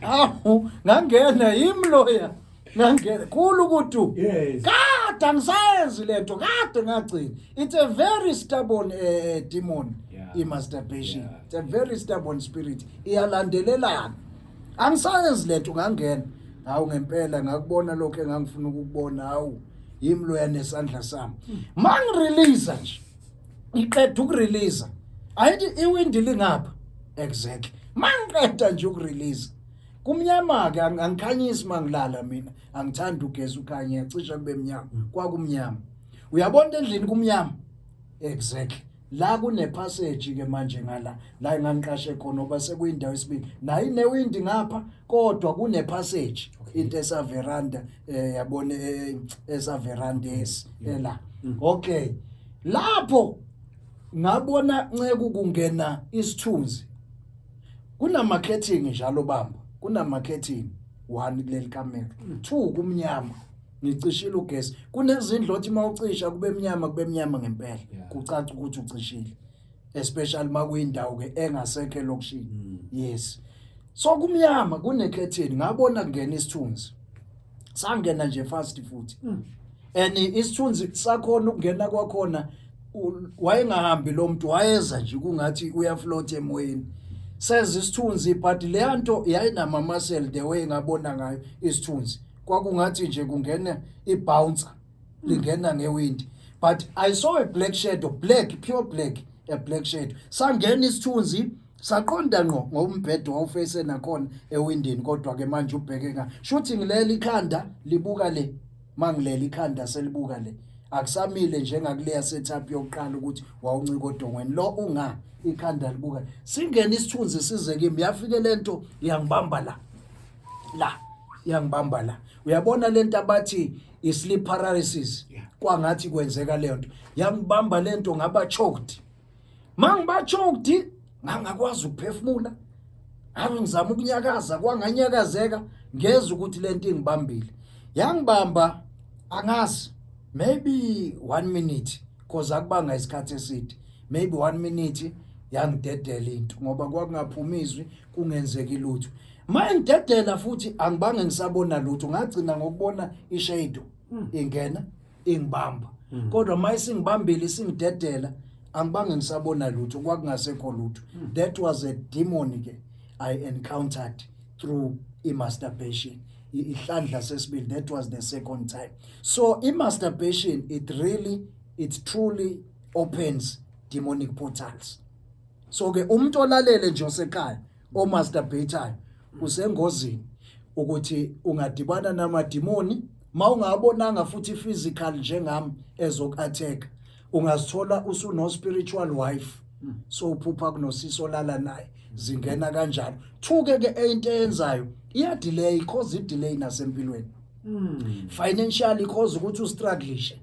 Awu, ngangena, yimi loya, ngangena khulu kutu. Kade angisayenzi lento, kade ngagcina. It's a very stubborn demon, i-masturbation. It's a very stubborn spirit, iyalandelelana. Angisayenzi lento, ngangena, hawu, ngempela ngakubona lokho engangifuna ukukubona. Hawu, yimi loya nesandla sami. Mangirelease nje, ngiqeda ukurelease, ayithi iwindi lingapha exactly. Mangiqeda nje ukurelease, kumnyama ke, angikhanyisi mangilala mina, angithandi ugesi ukhanye, yacisha kube mnyama. Kwakumnyama, uyabona, endlini kumnyama exactly. La kune passage ke manje ngala la engangiqashe khona, oba sekuyindawo esibili nayo inewindi ngapha, kodwa kune passage, into esa veranda, yabona, esa veranda esi ela. Okay, lapho ngabona, nceke, kungena isithunzi. Kunama-curtain njalo, bamba, kunama-curtain one kuleli kamelo, two kumnyama, ngicishile ugesi. Kunezindlu othi mawucisha kube mnyama, kube mnyama ngempela, kucaca ukuthi ucishile, especially makuyindawo ke engasekho elokishini. Yes, so kumnyama, kunekhethini, ngabona kungena isithunzi, sangena nje fast futhi, and isithunzi sakhona ukungena kwakhona, wayengahambi lo muntu, wayeza nje kungathi uyafloat emoyeni. Seza isithunzi, but leya nto yayinama muscle. The way ngabona ngayo isithunzi, kwakungathi nje kungena ibouncer lingena ngewindi, but I saw a black shadow, black, pure black, a black shadow. Sangena isithunzi, saqonda ngqo ngombhedo wawufese nakhona ewindini, kodwa ke manje ubheke nga shuthi ngileli ikhanda libuka le. Mangilele ikhanda selibuka le, akusamile njengakuleya setup yokuqala ukuthi wawuncika odongweni, lo unga ikhanda libuka, singena isithunzi size kimi, yafike lento yangibamba la la, yangibamba la. Uyabona lento abathi i-sleep paralysis, kwangathi kwenzeka leyo nto, yangibamba lento, ngaba choked. Mangiba choked ngangakwazi ukuphefumula, ave ngizama ukunyakaza, kwanganyakazeka, ngeza ukuthi lento ingibambile. Yangibamba angazi, maybe 1 minute, cause akubanga isikhathi eside, maybe 1 minute, yangidedela into ngoba kwakungaphumi izwi, kungenzeki lutho. Mayingidedela futhi angibange ngisabona lutho, ngagcina ngokubona ishadow ingena ingibamba. Kodwa mayisingibambile isingidedela angibange ngisabona lutho, kwakungasekho lutho. That was a demon ke I encountered through i-masturbation, ihlandla sesibili. That was the second time. So i-masturbation, it really, it truly opens demonic portals. So ke umuntu olalele nje osekhaya omasturbatayo usengozini ukuthi ungadibana namadimoni mawungabonanga futhi physical njengami ezoku-attack. Ungazithola usuno spiritual wife, so uphupha kunosiso olala naye, zingena kanjalo. Thuke ke into eyenzayo iya delay, cause i delay nasempilweni, financially, cause ukuthi ustrugglishe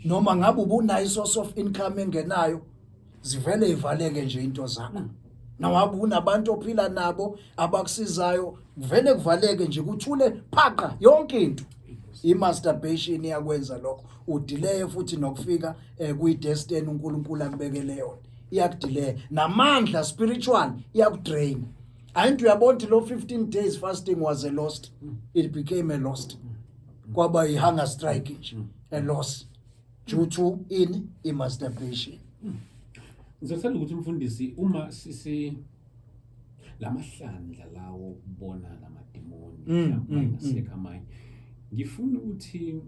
noma ngabe ubunayo i-source of income engenayo, zivele ivaleke nje into zakho. Nawabe unabantu ophila nabo abakusizayo, kuvele kuvaleke nje, kuthule phaqa yonke into. I-masturbation iyakwenza lokho, udelay futhi nokufika kwi-destiny uNkulunkulu akubekele yona, iyakudelay namandla spiritual, iyakudrain. Ayinto uyabona ukuthi lo 15 days fasting was a lost, it became a lost, kwaba i-hunger strike nje, a loss due to in i-masturbation. Ngizothanda ukuthi umfundisi uma sisi lamahlandla lawo ukubona lamadimoni mhlawumbe angasekho amanye, ngifuna ukuthi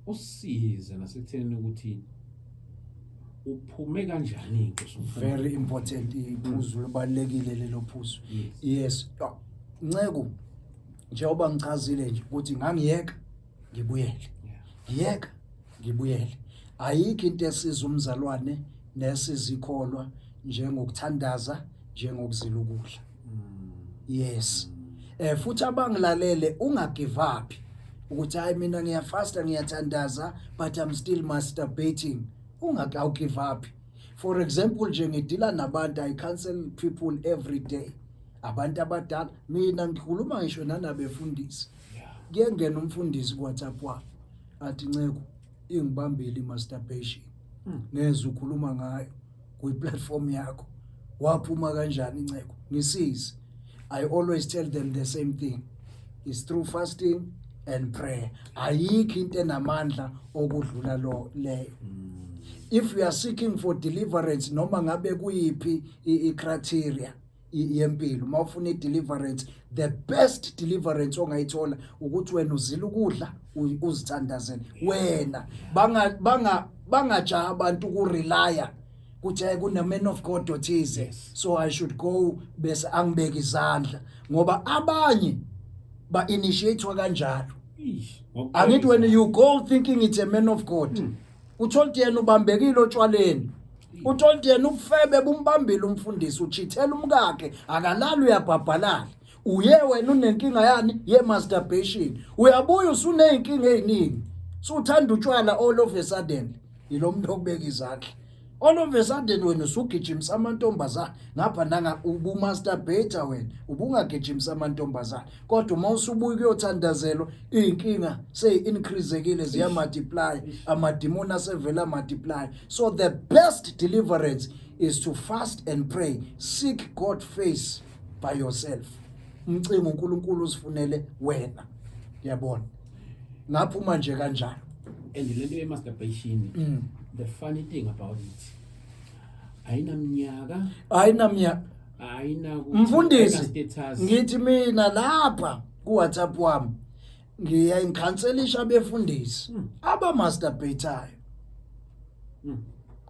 usize nasekutheni ukuthi uphume kanjani ke. Very important iphuzu, libalulekile lelo phuzu. Yes. Ah, Nceku, njengoba ngichazile nje ukuthi ngangiyeka ngibuyele, ngiyeka ngibuyele, ayikho into esiza umzalwane nesizikholwa njengokuthandaza, njengokuzila ukudla. Yes, futhi abangilalele, ungagive up ukuthi hayi, mina ngiyafasta, ngiyathandaza, but I'm still masturbating. Unga give up. For example nje, ngidila nabantu, I counsel people every day, abantu abadala, mina ngikhuluma ngisho nanabefundisi. Kuyengena umfundisi ku WhatsApp wami athi, "Nceko, ingibambile i-masturbation, ngeze ukhuluma ngayo kwi-platform yakho, waphuma kanjani inceko, ngisize." I always tell them the same thing: is through fasting and prayer. Ayikho into enamandla okudlula lo leyo. If you are seeking for deliverance, noma ngabe kuyiphi i-criteria yempilo, mawufuna i-deliverance, the best deliverance ongayithola ukuthi wena uzila ukudla, uzithandazele wena. Banga banga bangajaha abantu ukurelya kuthi hayi, kuna man of God othize, so I should go bese angibeka izandla, ngoba abanye ba initiatewa kanjalo. Ish, Angithi when you go thinking it's a man of God, uthola ukuthi yena ubambekile otshwaleni, uthola ukuthi yena ubufebe bumbambile umfundisi, uchithela umkakhe, akalali, uyabhabhalala. Uye wena unenkinga yani ye-masturbation, uyabuya usuney'nkinga ey'ningi, suthanda utshwala. All of a sudden yilo muntu okubeka izandla, all of a sudden wena usugijimisa amantombazane ngapha nanga. Ubumasturbate wena, ubungagijimisa amantombazane, kodwa uma usubuya kuyothandazelwa, iy'nkinga seyi-increasekile, ziya-multiply, amadimoni asevela multiply. So the best deliverance is to fast and pray, seek God face by yourself, umcingo uNkulunkulu usifunele wena. Yabona, ngaphuma nje kanjalo. And lento ye-masturbation, the funny thing about it, ayinaminyaka. Ayinamnya. Ayina Mfundisi, status. Ngithi mina lapha ku WhatsApp wami ngiyayikhanselisha abefundisi abamasturbatayo.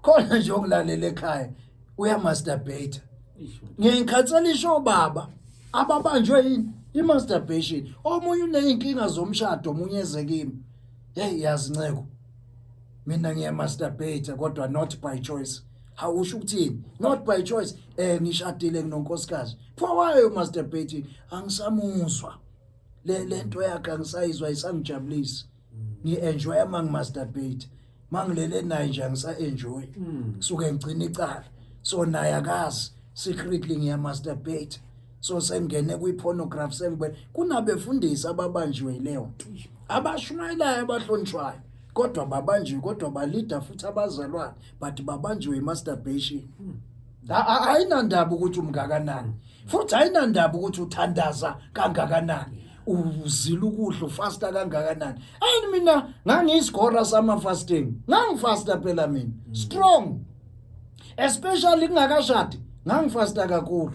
Khona nje ongilalela ekhaya uyamasturbate. Isho. Ngiyikhanselisha obaba ababanjwe yini? I-masturbation. Omunye uneyinkinga zomshado, omunye eze kimi, "Hey, yazi nceko, mina ngiya-masturbate kodwa not by choice." Hawusho ukuthini not by choice? Ngishadile, nginonkosikazi, pho why you masturbating? Angisamuzwa le lento yakhe, angisayizwa, isangijabulisi. Ngi-enjoy uma ngi-masturbate, mangilele naye nje angisa-enjoy, suke ngigcina icala. So naye akazi, secretly ngiya-masturbate. So sengene kwi-pornography, sengibe kunabefundisi ababanjiwe yileyo nto, abashumayelayo, abahlonishwayo, kodwa babanjiwe, kodwa balida futhi abazalwane, but babanjiwe i-masturbation. Ayinandaba ukuthi umngakanani, futhi ayinandaba ukuthi uthandaza kangakanani, uzila ukudla, ufasta kangakanani. Ayini, mina ngangiyisigora sama-fasting, ngangifasta phela mina strong, especially kungakashadi, ngangifasta kakhulu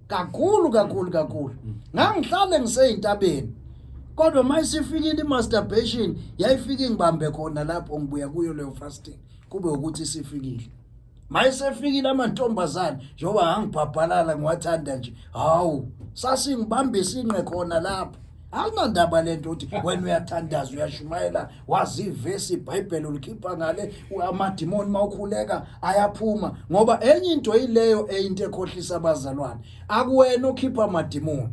kakhulu kakhulu kakhulu, ngangihlale ngiseyintabeni. Kodwa mayisifikile i-masturbation, yayifika ingibambe khona lapho ngibuya kuyo leyo fasting, kube ukuthi isifikile. Mayisefikile amantombazane, njengoba ngangibhabhalala ngiwathanda nje, hawu, sasingibamba isinqe khona lapho. Akunandaba lento ukuthi wena uyathandaza, uyashumayela, wazi ivesi, iBhayibheli ulikhipha ngale, amadimoni mawukhuleka ayaphuma, ngoba enye into yileyo eyinto ekhohlisa abazalwane. Akuwena okhipha amadimoni,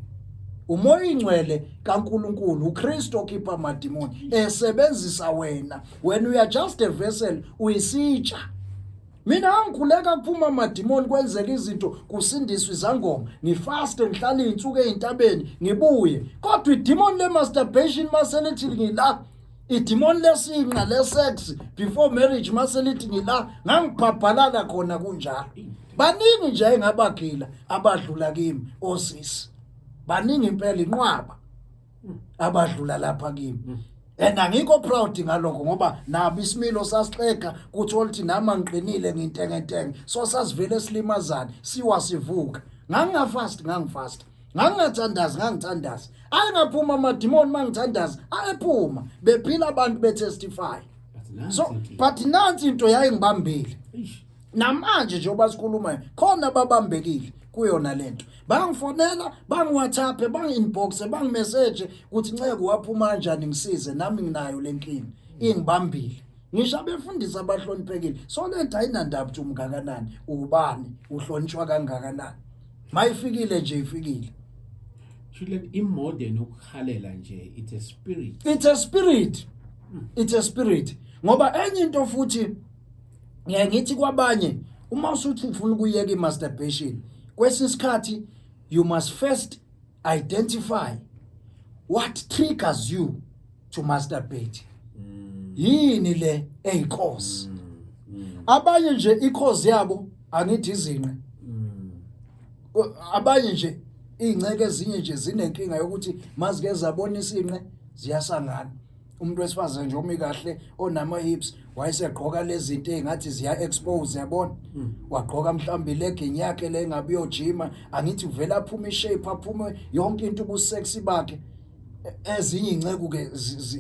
umoya ingcwele kaNkuluNkulu, uKristu okhipha amadimoni esebenzisa wena. Wena uya just a vessel, uyisitsha. Mina angikhuleka kuphuma amadimoni, kwenzeka izinto, kusindiswa izangoma, ngifaste, ngihlala izinsuku ezintabeni, ngibuye, kodwa idemon le masturbation maselithi ngila, idemon lesinqa le sex before marriage maselithi ngila, ngangibhabhalala khona kunjalo. Baningi nje engabagila abadlula kimi, osisi baningi impela, inqwaba abadlula lapha kimi, and angikho proud ngalokho, ngoba nabo isimilo sasixega, kuthola ukuthi nami angiqinile, ngintengentenge, so sasivele silimazana, siwa sivuka. Ngangingafast, ngangifast, ngangingathandazi, ngangithandaza, ayengaphuma amadimoni mangithandaza, ayephuma, bephila abantu, betestify. So but nansi into yayingibambile. Namanje njengoba sikhuluma khona babambekile kuyona lento, bangifonela, bangi-WhatsApp, bangi-inbox, bangi-message ukuthi, "Nceke, waphuma kanjani? Ngisize, nami nginayo lenkinga, ingibambile." Ngisho abefundisi abahloniphekile. So lento ayinandaba ukuthi umngakanani, ubani, uhlonishwa kangakanani, mayifikile nje ifikile. Shuthi i-modern ukuhalela nje, it's a spirit. It's a spirit, it's a spirit, ngoba enye into futhi ngiyaye ngithi kwabanye, uma usuthi ufuna ukuyeka i-masturbation, kwesinye isikhathi you must first identify what triggers you to masturbate. Yini le eyi-cause? Abanye nje i-cause yabo, angithi izinqe, abanye nje iy'nceke ezinye nje zinenkinga yokuthi mazike zabona isinqe ziyasangana. Umuntu wesifazane nje omi kahle, onama hips, wayesegqoka lezi zinto engathi ziya expose, yabona, wagqoka mhlawumbe legging yakhe le ngabe uyojima, angithi uvela aphuma ishape, aphume yonke into, ubusexy bakhe. Ezinye inceku ke,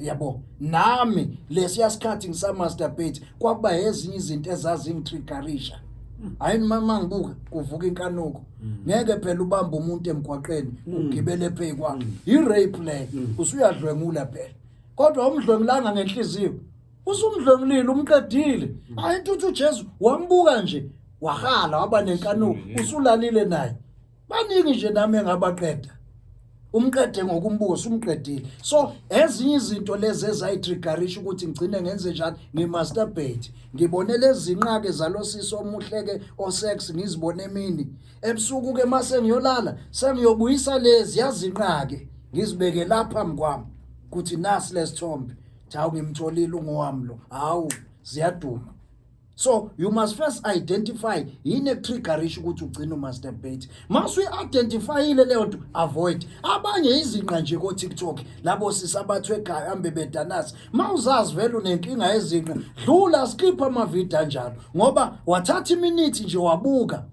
yabo, nami lesiya sikhathi ngisa-masturbate, kwakuba ezinye izinto ezazingitriggerisha. Hayi, mama, ngibuka kuvuka inkanuko. Ngeke phela ubambe umuntu emgwaqeni ugibele phezu kwakhe, i-rape le, usuyadlwengula phela, kodwa umdlwengulanga ngenhliziyo, usumdlwengulile, umqedile. Hayi, into uthi uJesu wambuka nje wahala, waba nenkanuko, usulalile naye. Baningi nje nami engabaqeda, umqede ngokumbuka, usumqedile. So ezinye izinto lezi ezayitriggerisha ukuthi ngigcine ngenze njani, ngimasturbate, ngibone lezi zinqake zalosisi omuhleke osex, ngizibone emini, ebusuku ke mase ngiyolala sengiyobuyisa lezi yazinqake, ngizibeke lapha phambi kwami kuthi nasi lesithombe, hawu, ngimtholile, ungowami lo, hawu, ziyaduma. So you must first identify yini ekutriggerisha ukuthi ugcine umasturbate. Mase uyi-identifyile leyo nto, avoid. Abanye izinqa nje ko-TikTok, labo sisi abathwe ekhaya hambe bedanasa, ma uzazi vele unenkinga yezinqa, dlula, skip amavidiyo anjalo, ngoba wathatha iminithi nje wabuka,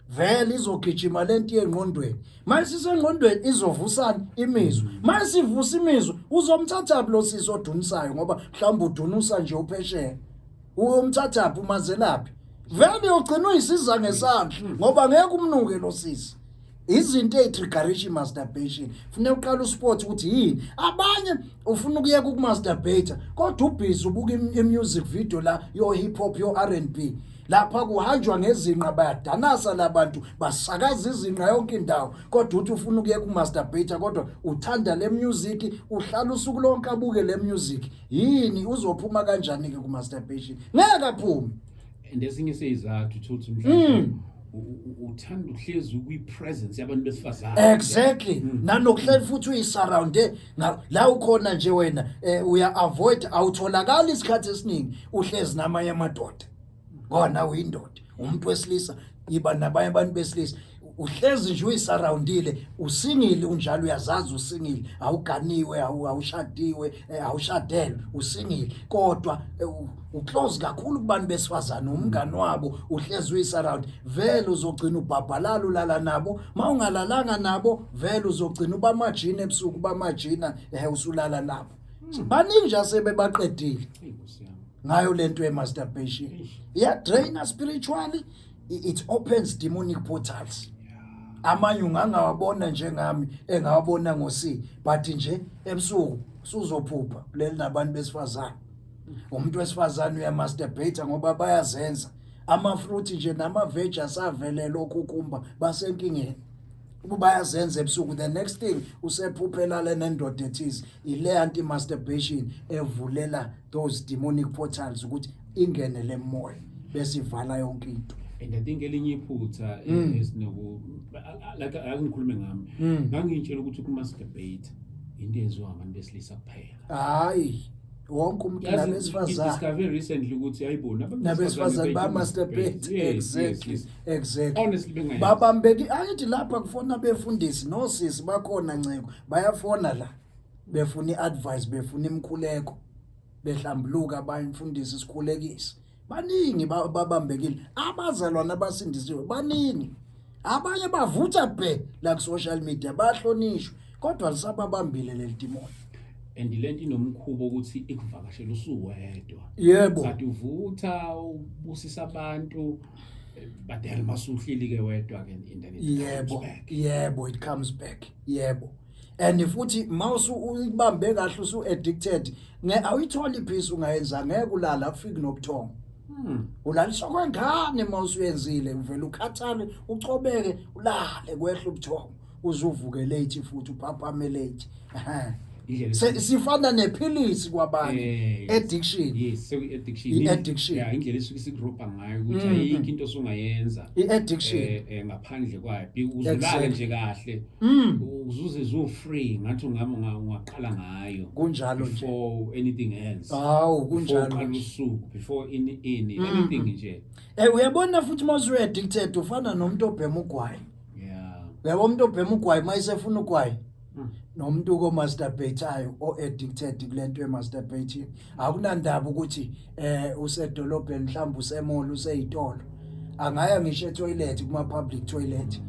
vele izogijima lento yengqondweni. Mayisisengqondweni izovusana imizwa, mayisivusa imizwa uzomthatha lo sisi odunisayo, ngoba mhlawumbe udunusa nje uphesheya, uyomthathaphi, umazelaphi? Vele uyogcina uyisiza ngesandla, ngoba ngeke umnuke lo sisi. Izinto ezitriggerisha i-masturbation funeka uqala usport ukuthi yini. Abanye ufuna ukuyeka ukumasturbate kodwa ubhizi ubuka i-music video la yo hip hop, yo R&B, lapha kuhanjwa ngezinqa, bayadanasa labantu, basakaza izinqa yonke indawo, kodwa uthi ufuna ukuyeka ukumasturbate kodwa uthanda le music, uhlala usuku lonke abuke le music. Yini, uzophuma kanjani ke ku masturbation? Ngeke aphume. And esinye seyizathu uthola mhlawumbe uthanda uhlezi ukwi-presence yabantu besifazane. Exactly. Nanokuhleli futhi uyisurrounde la ukhona nje wena, uya avoid, awutholakali isikhathi esiningi uhlezi namanye amadoda, ngoba nawe uyindoda, umuntu wesilisa, iba nabanye abantu besilisa. Uhlezi nje uyisurroundile, usingle unjalo, uyazazi usingle, awuganiwe, awushadiwe, awushadelwe, usingle, kodwa uclose kakhulu kubantu besifazane, umngani wabo, uhlezi uyisurround. Vele uzogcina ubhabhalala, ulala nabo. Mawungalalanga nabo, vele uzogcina ubamajina ebusuku, bamajina, usulala nabo. Baningi nje asebebaqedile Eyi, Nkosi yami. Ngayo lento ye-masturbation. Iyadraina spiritually, it opens demonic portals. Amanye ungangawabona njengami engawabona ngo-C, but nje ebusuku suzophupha leli nabantu besifazane. Umuntu wesifazane uyamasturbate ngoba bayazenza ama-fruit nje nama-veg asavelele, ocucumber, basenkingeni bayazenza ebusuku. The next thing usephuphela le nendoda ethize. Ile anti masturbation evulela those demonic portals ukuthi ingene le moya bese ivala yonke into. And I think elinye iphutha esinoku like, ake ngikhulume ngami, ngangiyitshela ukuthi ukumasturbate into eyenziwa ngabantu besilisa kuphela. Hayi, wonke umuntu. Yazi, Nabesifazane. Ngidiscover recently ukuthi ayibona abantu nabesifazane bayayi-masturbate. Bamasturbate. Exactly. Honestly, bengayazi. Babambeki angithi lapha kufona befundisi nosisi bakhona, nceko, bayafona la befuna i-advice, befuna imikhuleko, behlambuluka abanye, mfundisi sikhulekise. Baningi babambekile abazalwane abasindisiwe, baningi. Abanye bavutha bhe la ku-social media, bayahlonishwa, kodwa lisababambile leli dimoni. And lento inomkhuba ukuthi ikuvakashela usuwedwa. Kade uvutha ubusisa abantu, but then masuhleli ke wedwa ke, and then it comes back. Yebo, it comes back, yebo. And futhi mawusu uyibambe kahle, usu addicted, awuyitholi ipeace ungayenza, ngeke ulala, akufiki nobuthongo. Ulaliswa kwengane mawusuyenzile, uvela ukhathale, ucobeke, ulale, kwehla ubuthongo, uzuvuke late futhi uphaphame late. Ehhe. Indlela Sifana nephilisi kwabanye. Addiction. Yes, sekuyi-addiction. I-addiction. Yeah, indlela esuke isikurobha ngayo ukuthi ayikho into osungayenza I-addiction. Ngaphandle kwayo. Uzulale nje kahle, uzuze zu-free, ngathi ungaqala ngayo Kunjalo nje. before anything else, Hawu, before kunjalo uqala nje. usuku, before ini anything nje. Uyabona futhi mawusu addicted ufana nomuntu obhema ugwayi. Uyabo, umuntu obhema ugwayi mayisefuna ugwayi, nomuntu ko-masturbatayo o-addicted kule nto ye-masturbating, akunandaba ukuthi usedolobheni, mhlawumbe usemall, useyitolo, angaya ngisho etoilet, kuma-public toilet.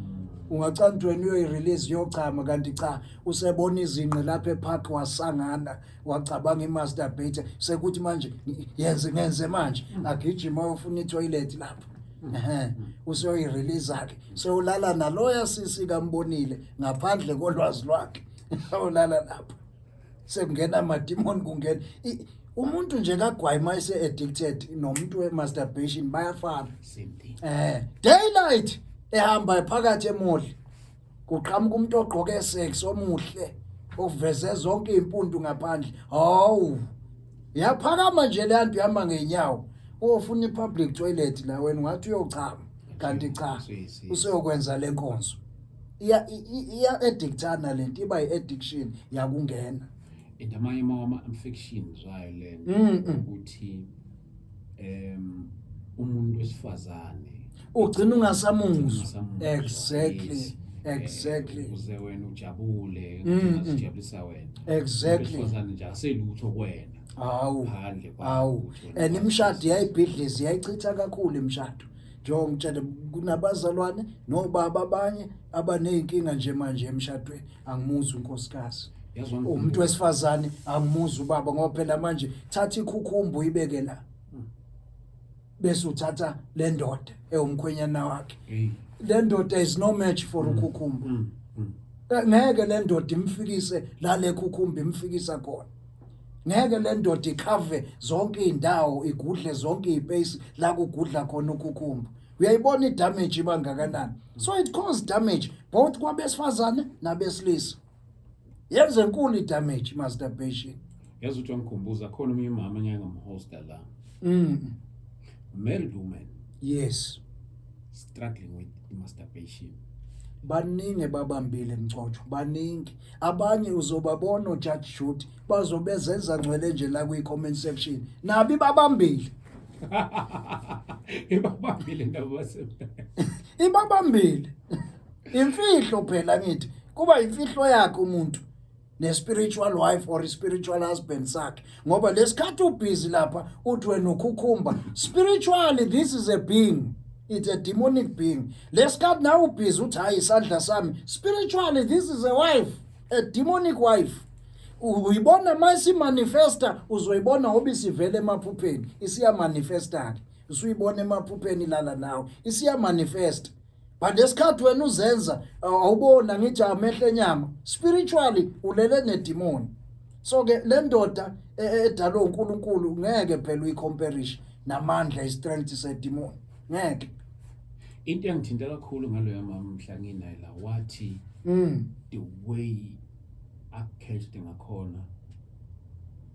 Ungacanga ukuthi wena uyoyi-release, uyochama, kanti cha, usebona izinqe lapha epark, wasangana, wacabanga i-masturbate, sekuthi manje yenze ngenze manje, agijima ayofuna itoilet lapho. Ehhe, useyoyi-release-ke, sewulala naloya sisi kambonile ngaphandle kolwazi lwakhe, ulala lapho, sekungena amadimoni, kungena umuntu nje kagwayi mayese addicted nomuntu we-masturbation bayafana. Same thing. Daylight ehamba phakathi emall, kuqhamuka umuntu ogqoke sex omuhle oveze zonke izimpundu ngaphandle. Hawu, yaphakama nje le nto, ihamba ngenyawo, uyofuna i-public toilet la, wena ungathi uyochama, kanti cha, Yes. useyokwenza le nkonzo. Iya iya addictana lento, iba i-addiction yakungena. And amanye ama-infections wayo le nto ukuthi umuntu wesifazane ugcina ungasamuzwa. Ungasamuzwa, yes. Ukuze wena ujabule, ungazijabulisa wena. Wesifazane nje aselutho kuwena. Phandle kwakho ukuthi wena And imishado ungazijabulisa. Iyayibhidliza, iyayichitha kakhulu imishado. Njengoba ngitshele, kunabazalwane nobaba abanye abaney'nkinga nje manje emshadweni, angimuzwa unkosikazi. Yazi wangikhumbula. Umuntu wesifazane, angimuzwa ubaba, ngoba phela manje thatha icucumber uyibeke la. Bese uthatha le ndoda ewumkhwenyana wakhe. Hey. Le ndoda is no match for ukhukhumba. Ngeke le ndoda imfikise la le khukhumba imfikisa khona. Ngeke le ndoda ikhave zonke izindawo, igudle zonke izipace la kugudla khona ukhukhumba. Uyayibona idamage ibangakanani? So it cause damage both kwabesifazane nabesilisa. Yenze enkulu idamage masturbation. Yazi ukuthi wangikhumbuza khona omunye umama engeke ngamhosta la, married woman, struggling with masturbation. Baningi babambile, Mcotho, baningi. Abanye uzobabona oJudge Judy bazobezenza ngcwele nje la kwi-comment section, nabi babambile. Ibabambile ndaba base. Ibabambile imfihlo phela, ngithi kuba imfihlo yakhe umuntu ne-spiritual wife or spiritual husband sakhe, ngoba lesikhathi ubhizi lapha uthi wena ukhukhumba, spiritually this is a being, it's a demonic being. Lesikhathi nawe ubhizi uthi hayi, isandla sami, spiritually this is a wife, a demonic wife. Uyibona mayisimanifesta, uzoyibona ngoba isivele emaphupheni, isiyamanifesta-ke, usuyibona emaphupheni ilala nawe, isiyamanifesta. But lesikhathi wena uzenza awubona, ngithi amehlo enyama, spiritually ulele nedemon. So ke le ndoda edalwe uNkulunkulu ngeke phela uyicomparishe namandla, istrength sedemon, ngeke. Into engithinta kakhulu ngaloya mama mhla nginaye la, wathi the way akhethed ngakhona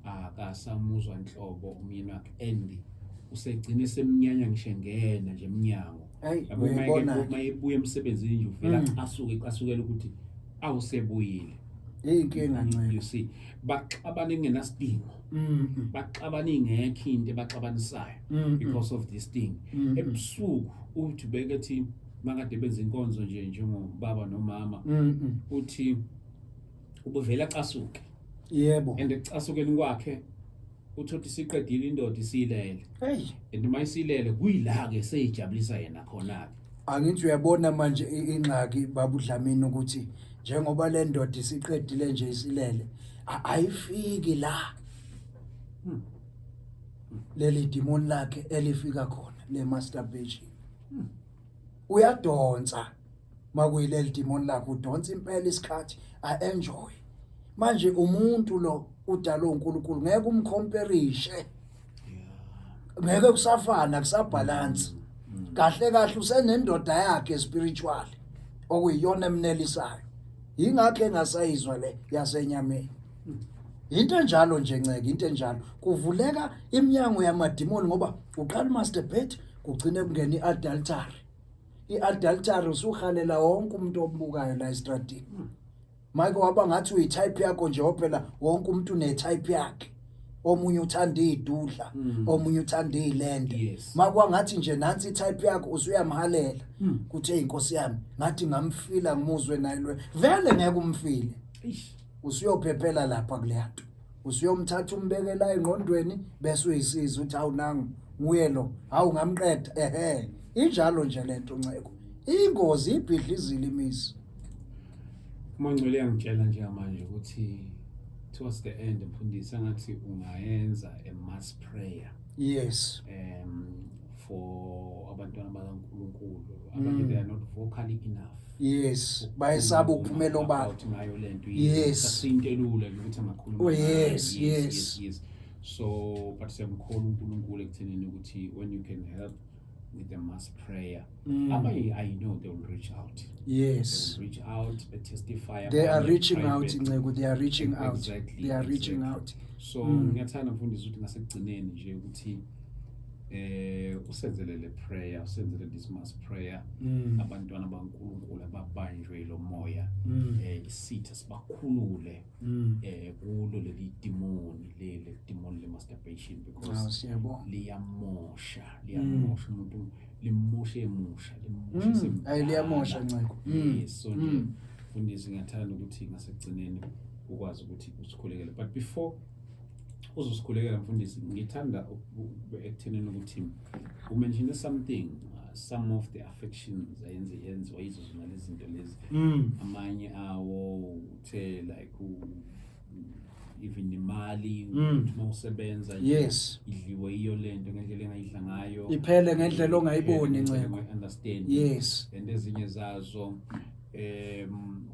akasamuzwa nhlobo umyeni wakhe and usegcine semnyanya ngisho engena nje emnyango. Hey. Yabo, Uyayibona. uma ebuya emsebenzini nje uvela asuke ecasukela ukuthi awusebuyile. Inkinga, ncebo. You see, baxabana engenasidingo, baxabana ingekho into ebaxabanisayo because of this thing. Ebusuku uthi bekethi makade benza inkonzo nje njengobaba nomama, uthi ubuvela acasuke and ekucasukeni kwakhe uthi isiqedile indoda isilele and uma isilele kuyila-ke seyijabulisa yena khona-ke. Angithi uyabona manje ingxaki, baba uDlamini, ukuthi njengoba le ndoda isiqedile nje isilele, ayifiki la leli demon lakhe elifika khona le masturbation. Uyadonsa makuyileli demon lakhe, udonsa impela isikhathi a-enjoy. Manje umuntu lo udalwe uNkulunkulu, ngeke umcomparishe, ngeke kusafana, kusabhalansi kahle kahle. Usenendoda yakhe spiritual okuyiyona emnelisayo, yingakho engasayizwa le yasenyameni. Into enjalo nje, nceke, into enjalo kuvuleka iminyango yamadimoni, ngoba uqala masturbate kugcine kungena i-adultery. I-adultery usuhalela wonke umuntu ombukayo la estradini. Mike waba ngathi uyi-type yakho nje, phela wonke umuntu une-type yakhe, omunye uthanda iy'dudla, omunye uthanda iy'lende. Makwangathi nje nansi i-type yakho, usuyamhalela kuthi eyi nkosi yami, ngathi ngamfila ngimuzwe naye lo, vele ngeke umfile. Eish. Usuyophephela lapha kuleya nto, usuyomthatha umbekela engqondweni bese uyisiza uthi hawu, nangu nguye lo, hawu ngamqeda. Ehe, injalo nje lento, nceko, ingozi ibhidlizile imizi. UMangcwele yangitshela njengamanje ukuthi towards the end, mfundisi, angathi ungayenza a mass prayer for abantwana bakaNkulunkulu abanye, they are not vocally enough. Yes, bayesaba ukuphumela obala. About ngayo lento. Asinto elula nje ukuthi angakhuluma Oh, ngayo. Yes. Yes. So but siyamkholwa uNkulunkulu ekuthenini ukuthi when you can help with the mass prayer, abanye I know they will reach out. They will reach out, they testify They are abanye reaching out. private. Nceko, they are reaching out. They are reaching out. So ngiyathanda, mfundisi, ukuthi ngasekugcineni nje ukuthi usenzele le prayer, usenzele this mass prayer, abantwana baNkulunkulu ababanjwe lo moya, isitha sibakhulule kulo leli demoni, leli demoni le masturbation, because Awu, siyabonga. liyamosha, liyamosha umuntu, limoshe emusha, limoshe semdala. Ayi, liyamosha, Nceko. Yes, so nje mfundisi ngiyathanda ukuthi ngasekugcineni ukwazi ukuthi usikhulekele, but before uzosikhulekela, mfundisi, ngithanda ekuthenini ukuthi umention something, some of the affections ayenze yenziwa yizo zona lezi zinto lezi. Amanye awo uthe like even imali, uthi uma usebenza nje, idliwe yiyo lento ngendlela engayidla ngayo. Iphele ngendlela ongayiboni, Iphele ngendlela Nceko. understand. And ezinye zazo,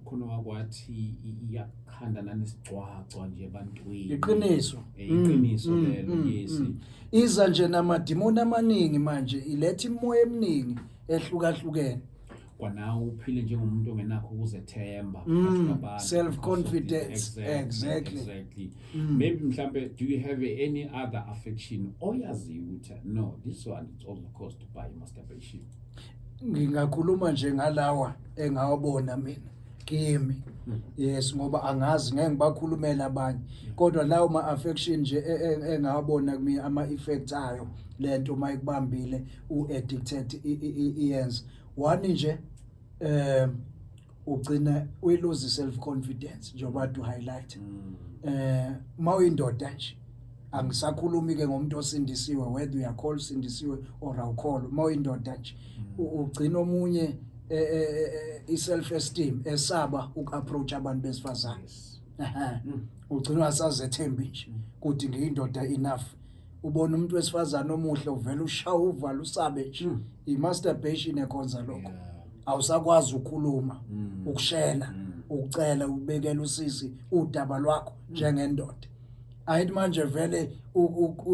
khona wakwathi iyakhanda nanesigcwagcwa nje ebantwini. Iqiniso. Iqiniso lelo, yes. Iza nje namadimoni amaningi manje, iletha imoya eminingi ehlukahlukene. Kwanawe uphile njengomuntu ongenakho ukuzethemba phakathi kwabantu. Self confidence. Exactly. Exactly. Maybe mhlambe, do you have any other affection oyaziyo ukuthi no, this one is also caused by masturbation? Ngingakhuluma nje ngalawa engawabona mina kimi, yes, ngoba angazi, ngeke ngibakhulumela abanye, kodwa lawo ma affection nje engawabona kimi, ama effects ayo lento mayikubambile u-addicted, iyenza one nje, ugcina uyi-lose self confidence njengoba du highlight. Mawuyindoda nje, angisakhulumi ke ngomuntu osindisiwe, whether uyakholwa usindisiwe or awukholwa, mawuyindoda nje ugcina omunye i-self esteem, esaba uku-approach abantu besifazane. Ugcina ungasazethembi nje ukuthi ngiyindoda enough. Ubona umuntu wesifazane omuhle, uvela ushaya uvalo, usabe nje. I-masturbation ekhonza lokho. Awusakwazi ukukhuluma, ukushela, ukucela, ubekela usisi udaba lwakho njengendoda. Ayithi manje vele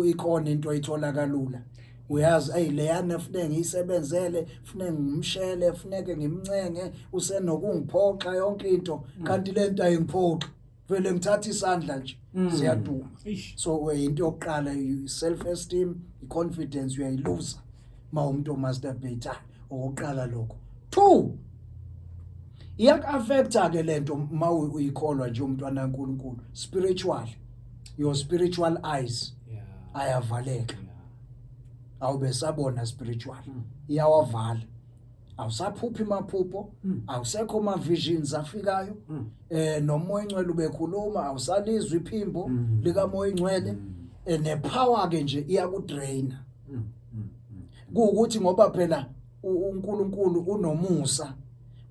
ikhona into oyithola kalula, uyazi, ey, leyana funeke ngiyisebenzele, funeke ngimshele, funeke ngimncenge, usenokungiphoxa yonke into, kanti lento ayingiphoxi, vele ngithatha isandla nje, ziyaduma. So into yokuqala, self esteem, i-confidence uyayiluza ma umuntu omasturbate, okokuqala lokho. Two, iyaku-affecta ke lento ma uyikholwa nje umntwana kaNkulunkulu spiritual, your spiritual eyes ayavaleka. Awube sabona spiritual, iyawavala, awusaphuphi maphupho, awusekho ma visions afikayo, nomoya ingcwele ubekhuluma, awusalizwa iphimbo likamoya ingcwele. Nepower ke nje iyakudraina. Kuukuthi ngoba phela uNkulunkulu unomusa,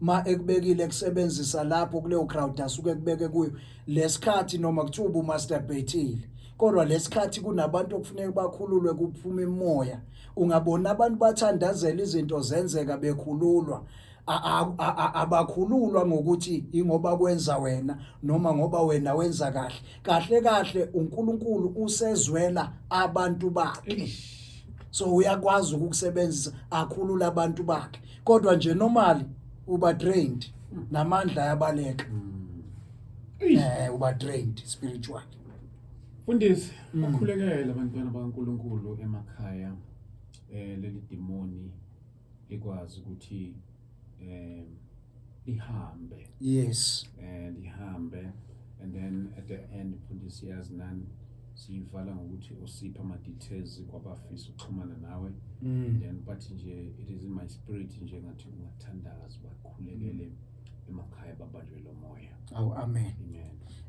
ma ekubekile kusebenzisa lapho kuleyo crowd asuke kubeke kuyo lesikhathi, noma kuthiwa ubumasturbateile, kodwa lesikhathi kunabantu okufuneka bakhululwe, kuphuma imoya. Ungabona abantu bathandazela izinto zenzeka, bekhululwa. Abakhululwa ngokuthi ingoba kwenza wena noma ngoba wena wenza kahle kahle kahle. uNkulunkulu usezwela abantu bakhe, so uyakwazi ukukusebenzisa akhulula abantu bakhe, kodwa nje normally uba drained, namandla ayabaleka. Uba drained spiritually. Mfundisi, bakhulekele abantwana bakaNkulunkulu emakhaya, leli demoni likwazi ukuthi lihambe. Lihambe, and then at the end, mfundisi, yazi nani, siyivala ngokuthi usiphe ama details kwabafisa ukuxhumana nawe. Then but nje it is in my spirit nje ngathi ungathandaza, bakhulekele emakhaya, babanjwe lo moya. Awu, amen.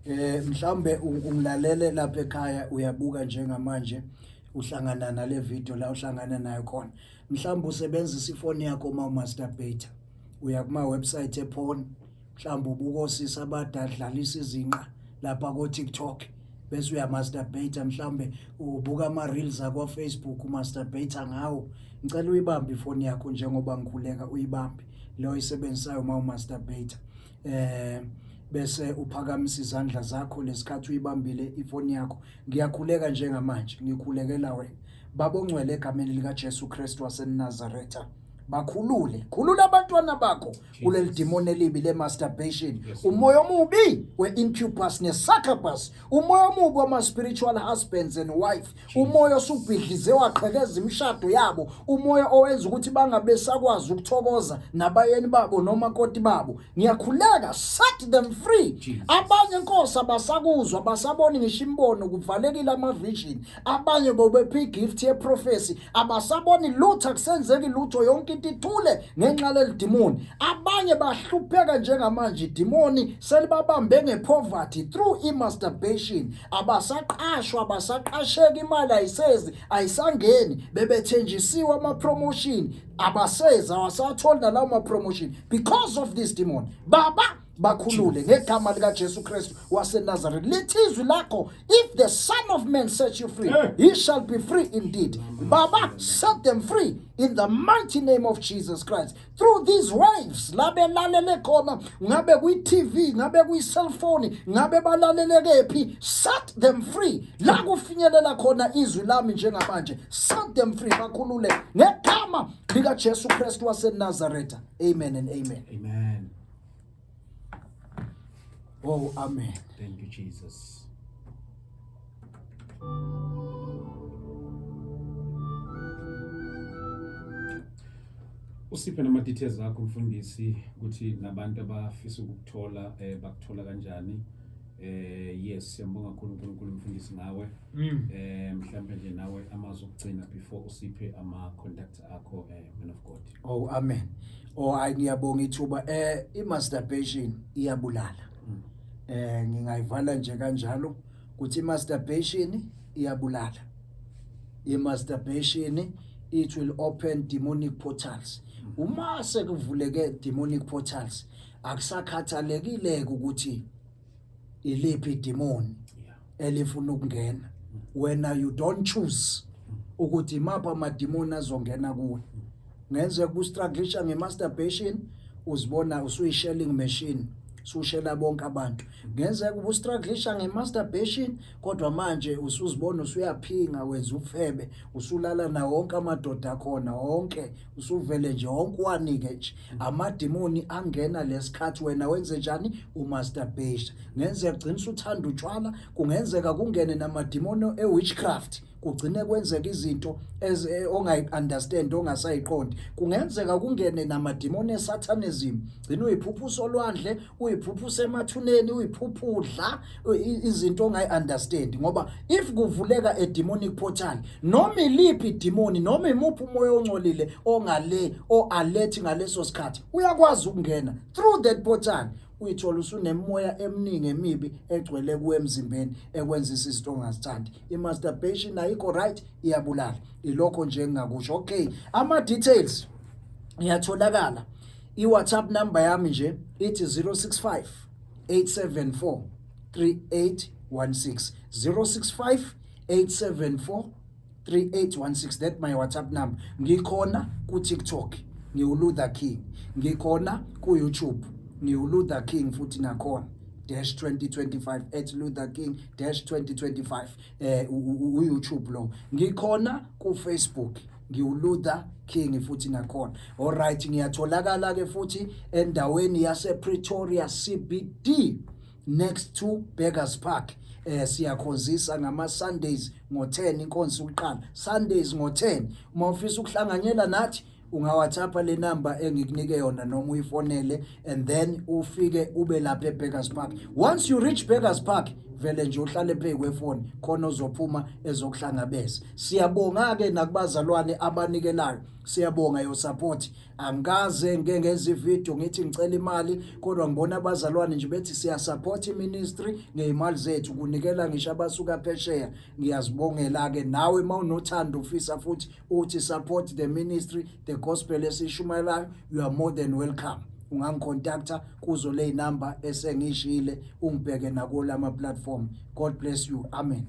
Amen. Mhlambe ungilalele lapha ekhaya, uyabuka njengamanje, uhlangana nale video la uhlangana nayo khona, mhlawumbe usebenzisa ifoni yakho uma umasturbate, uya kuma website eporn, mhlawumbe ubuka osisi abadadlalisa izinqa lapha ko TikTok bese uyamasturbate, mhlawumbe ubuka ama reels akwa Facebook, umasturbate ngawo. Ngicela uyibambe ifoni yakho njengoba ngikhuleka, uyibambe lo oyisebenzisayo uma umasturbate, bese uphakamisa izandla zakho lesikhathi uyibambile ifoni yakho. Ngiyakhuleka njengamanje, ngikhulekela wena, Baba ongcwele, egameni lika Jesu Kristu waseNazaretha. Bakhulule, khulula abantwana bakho kuleli demon elibi le masturbation, umoya omubi we-incubus ne-succubus, umoya omubi wama-spiritual husbands and wife, umoya osubhidlize waqhekeza imishado yabo, umoya owenza ukuthi bangabe sakwazi ukuthokoza nabayeni babo nomakoti babo. Ngiyakhuleka, set them free. Jesus. Abanye, Nkosi, abasakuzwa, basaboni ngisho imbono, kuvalekile ama-vision. Abanye bobepha igift yeprophecy, abasaboni lutho, akusenzeki lutho, yonke into ithule ngenxa leli demoni. Abanye bahlupheka njengamanje, idimoni selibabambe ngepoverty through i-masturbation, abasaqashwa, abasaqasheki, imali ayisezi, ayisangeni, bebethenjisiwe ama-promotion, abasezi, awasatholi nalawo ma-promotion because of this demon. Baba, Bakhulule ngegama lika Jesu Kristu waseNazaretha. Lithi izwi lakho, if the son of man set you free, he shall be free indeed. Baba, set them free in the mighty name of Jesus Christ. Through these waves, labe lalele khona, ngabe kwi TV, ngabe kwi cellphone, ngabe balalele kephi, set them free. La kufinyelela khona izwi lami njengamanje, set them free, bakhulule ngegama lika Jesu Kristu waseNazaretha. Amen and amen. Amen. Oh, amen. Thank you, Jesus. Usiphe nama details akho mfundisi ukuthi nabantu abafisa ukukuthola eh bakuthola kanjani. Yes, siyambonga kakhulu uNkulunkulu mfundisi ngawe. Eh mhlambe nje nawe amazwi okugcina before usiphe ama contacts akho, man of God. Oh, amen. Oh, hayi, ngiyabonga ithuba. I-masturbation iyabulala. Ngingayivala nje kanjalo ukuthi i-masturbation iyabulala. I-masturbation, it will open demonic portals. Uma sekuvuleke demonic portals, akusakhathalekile ukuthi iliphi idemon elifuna ukungena. Wena you don't choose ukuthi imaphi amadimoni azongena kuwe. Ngenzeka ustrugglisha nge-masturbation, uzibona usuyi-shelling machine, sushela bonke abantu. Ngenzeka ubustrugglisha nge-masturbation, kodwa manje usuzibona usuyaphinga, wenza ufebe, usulala nawo wonke amadoda akhona wonke, usuvele nje wonke wanike nje amadimoni angena lesikhathi wena wenze njani, umasturbation. Ngenzeka ugcina usuthanda utshwala, kungenzeka kungene namadimoni e-witchcraft, kugcine kwenzeka izinto ongayi-understand, ongasayiqondi. Kungenzeka kungene namadimoni esatanism, gcina uyiphuphusa olwandle, uyiphuphusa emathuneni, uyiphuphu-udla izinto ongayi-understand, ngoba if kuvuleka a demonic portal, noma iliphi idimoni, noma imuphi umoya ongcolile ongale o-alert ngaleso sikhathi, uyakwazi ukungena through that portal. Uyithola usunemimoya eminingi emibi egcwele kuwe emzimbeni, ekwenzisa izinto ongazithandi. I-masturbation ayikho right, iyabulala. Ilokho nje engingakusho. Okay, ama-details ngiyatholakala. I-WhatsApp number yami nje ithi 065 874 3816, 065 874 3816. That my WhatsApp number. Ngikhona ku TikTok, ngiwuLuther King. Ngikhona ku YouTube, ngiwuLuther King futhi nakhona, dash 2025, @LutherKing-2025, u YouTube lo. Ngikhona ku Facebook, ngiwuLuther King futhi nakhona. Alright, ngiyatholakala ke futhi endaweni yase Pretoria CBD, next to Beggars Park. Siyakhonzisa ngama Sundays ngo10, inkonzo uqala Sundays ngo10. Uma ufisa ukuhlanganyela nathi, ungaWhatsApp le number engikunike yona noma uyifonele, and then ufike ube lapha eBeggars Park. Once you reach Beggars Park, vele nje uhlale phezu kwefoni, khona ozophuma ezokuhlangabeza. Siyabonga ke nakubazalwane abanikelayo, siyabonga your support. Angikaze ngike ngenza ivideo ngithi ngicela imali, kodwa ngibona abazalwane nje bethi siya support iministry ngezimali zethu, kunikela ngisho abasuka phesheya. Ngiyazibongela ke. Nawe mawunothando, ufisa futhi uthi support the ministry, the gospel esishumayelayo, you are more than welcome. Ungangicontacta kuzo le number esengishile, ungibheke nakulo lama platform. God bless you, amen.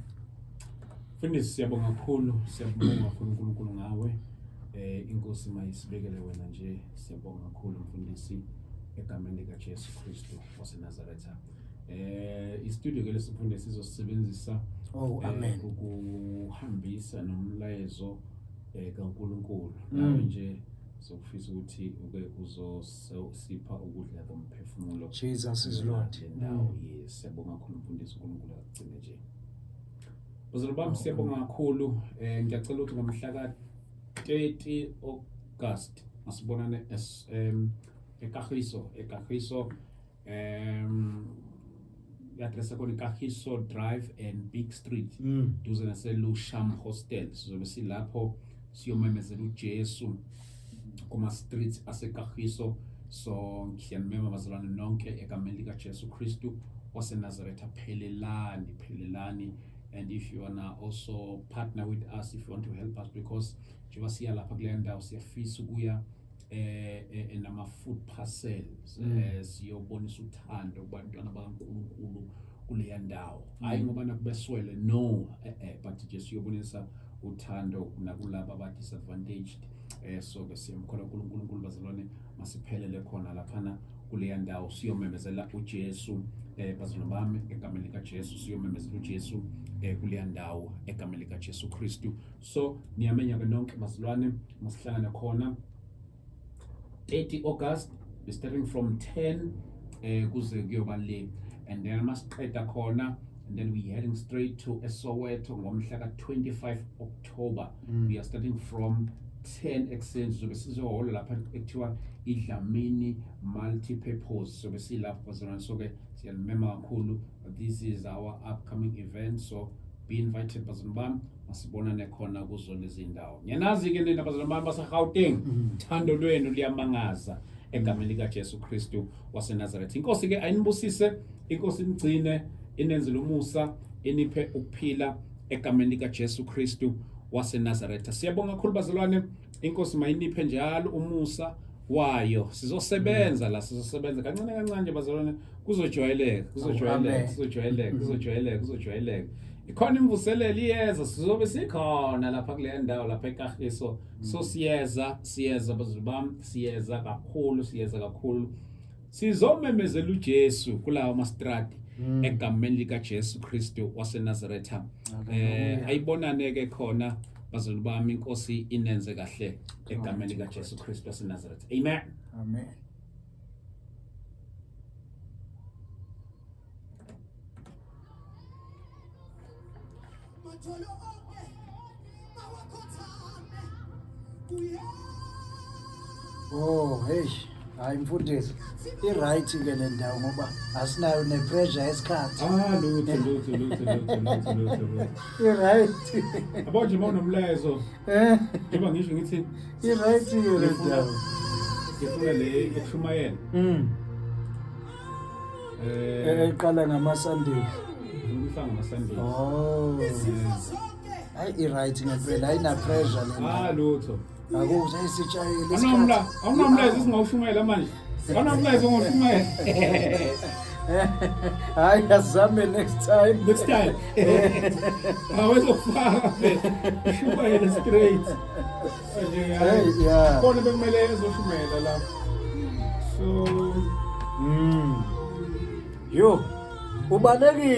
Mfundisi, siyabonga kakhulu, siyabonga kakhulu uNkulunkulu ngawe. Inkosi mayisibekele wena nje. Siyabonga kakhulu mfundisi egameni lika Jesu Kristu waseNazaretha. I-studio ke lesifundisi sizosebenzisa Oh, amen. Ukuhambisa nomlayezo kaNkulunkulu. Nawe nje sokufisa ukuthi uke uzosipha ukudla komphefumulo. Jesus is Lord. Le ndawo, yes, siyabonga kakhulu mfundisi, uNkulunkulu akugcine nje. Bazalwane bami, siyabonga kakhulu. Ngiyacela ukuthi ngomhla ka 30 August masibonane es eKagiso i-address yakhona iKagiso Drive and Big Street, duze naseLusham Hostel. Sizobe silapho siyomemezela uJesu kuma streets aseKagiso. So ngiyanimema bazalwane nonke egameni lika Jesu Kristu waseNazaretha. Phelelani, phelelani. And if you wanna also partner with us, if you want to help us, because njengoba siya lapha kuleyo ndawo, siyafisa ukuya Nama food parcels, siyobonisa uthando kubantwana bakaNkulunkulu kuleya ndawo. Hayi ngoba nakubeswele, no, but nje siyobonisa uthando nakulaba aba disadvantaged. So ke siyamkholwa uNkulunkulu, bazalwane, masiphelele khona laphana kuleya ndawo, siyomemezela uJesu, bazalwane bami, egameni lika Jesu. Siyomemezela uJesu kuleya ndawo egameni lika Jesu Kristu. So niyamenya ke nonke, bazalwane, masihlangane khona 30 August. We starting from 10 kuze kuyoba le, and then masiqeda khona, and then we heading straight to eSoweto ngomhla ka-25 October. We are starting from 10 ekuseni, sizobe sizohola lapha ekuthiwa iDlamini Multi-Purpose, sobe silapho, bazalwane. So ke siyanimema kakhulu. This is our upcoming event, so be invited, bazalwane bami, masibonane khona kuzo lezi ndawo. Ngiyanazi-ke nina, bazalwane bami baseGauteng, thando lwenu liyamangaza egameni likaJesu Kristu waseNazaretha. Inkosi-ke ayinibusise, inkosi inigcine, inenzele umusa, iniphe ukuphila egameni likaJesu Kristu waseNazaretha. Siyabonga kakhulu, bazalwane. Inkosi mayiniphe njalo umusa wayo. Sizosebenza la, sizosebenza kancane kancane nje, bazalwane, kuzojwayeleka, kuzojwayeleka. Amen. Kuzojwayeleka, kuzojwayeleka, kuzojwayeleka. Ikhona imvuselelo iyeza, sizobe sikhona lapha kule ndawo lapha eKagiso. So siyeza, siyeza, bazulu bami, siyeza kakhulu, siyeza kakhulu. Sizomemezela uJesu kulawo mastradi egameni likaJesu Kristu waseNazaretha. Ayibonane ke khona, bazulu bami. Inkosi inenze kahle egameni likaJesu Kristu waseNazaretha. Amen. Amen. Matholo onke mawakhothame kuye. Oh, hey, hayi mfundisi. I-right ke le ndawo ngoba asinayo ne-pressure yesikhathi. Ah, lutho, lutho, lutho, lutho, lutho, lutho, lutho. I-right. Yabo nje uma unomlayezo, njengoba ngisho ngithi I-right ke le ndawo. Ngifuna le yokushumayela. Eqala ngama-Sundays. Ngifuna ukuyifaka ngama-Sundays. Oh. Izifo zonke. Hayi, i-right ngempela, ayina pressure le Ah, ndawo. lutho. Akuze isitshayele. Awunamlayezo esingawushumayela manje? Awunamlayezo ongawushumayela? Hayi, azame next time. Next time. Awezofaka phela. Shumayela straight. Nje Hey, yeah. khona bekumele ezoshumayela la. So Yo. Ubalekile.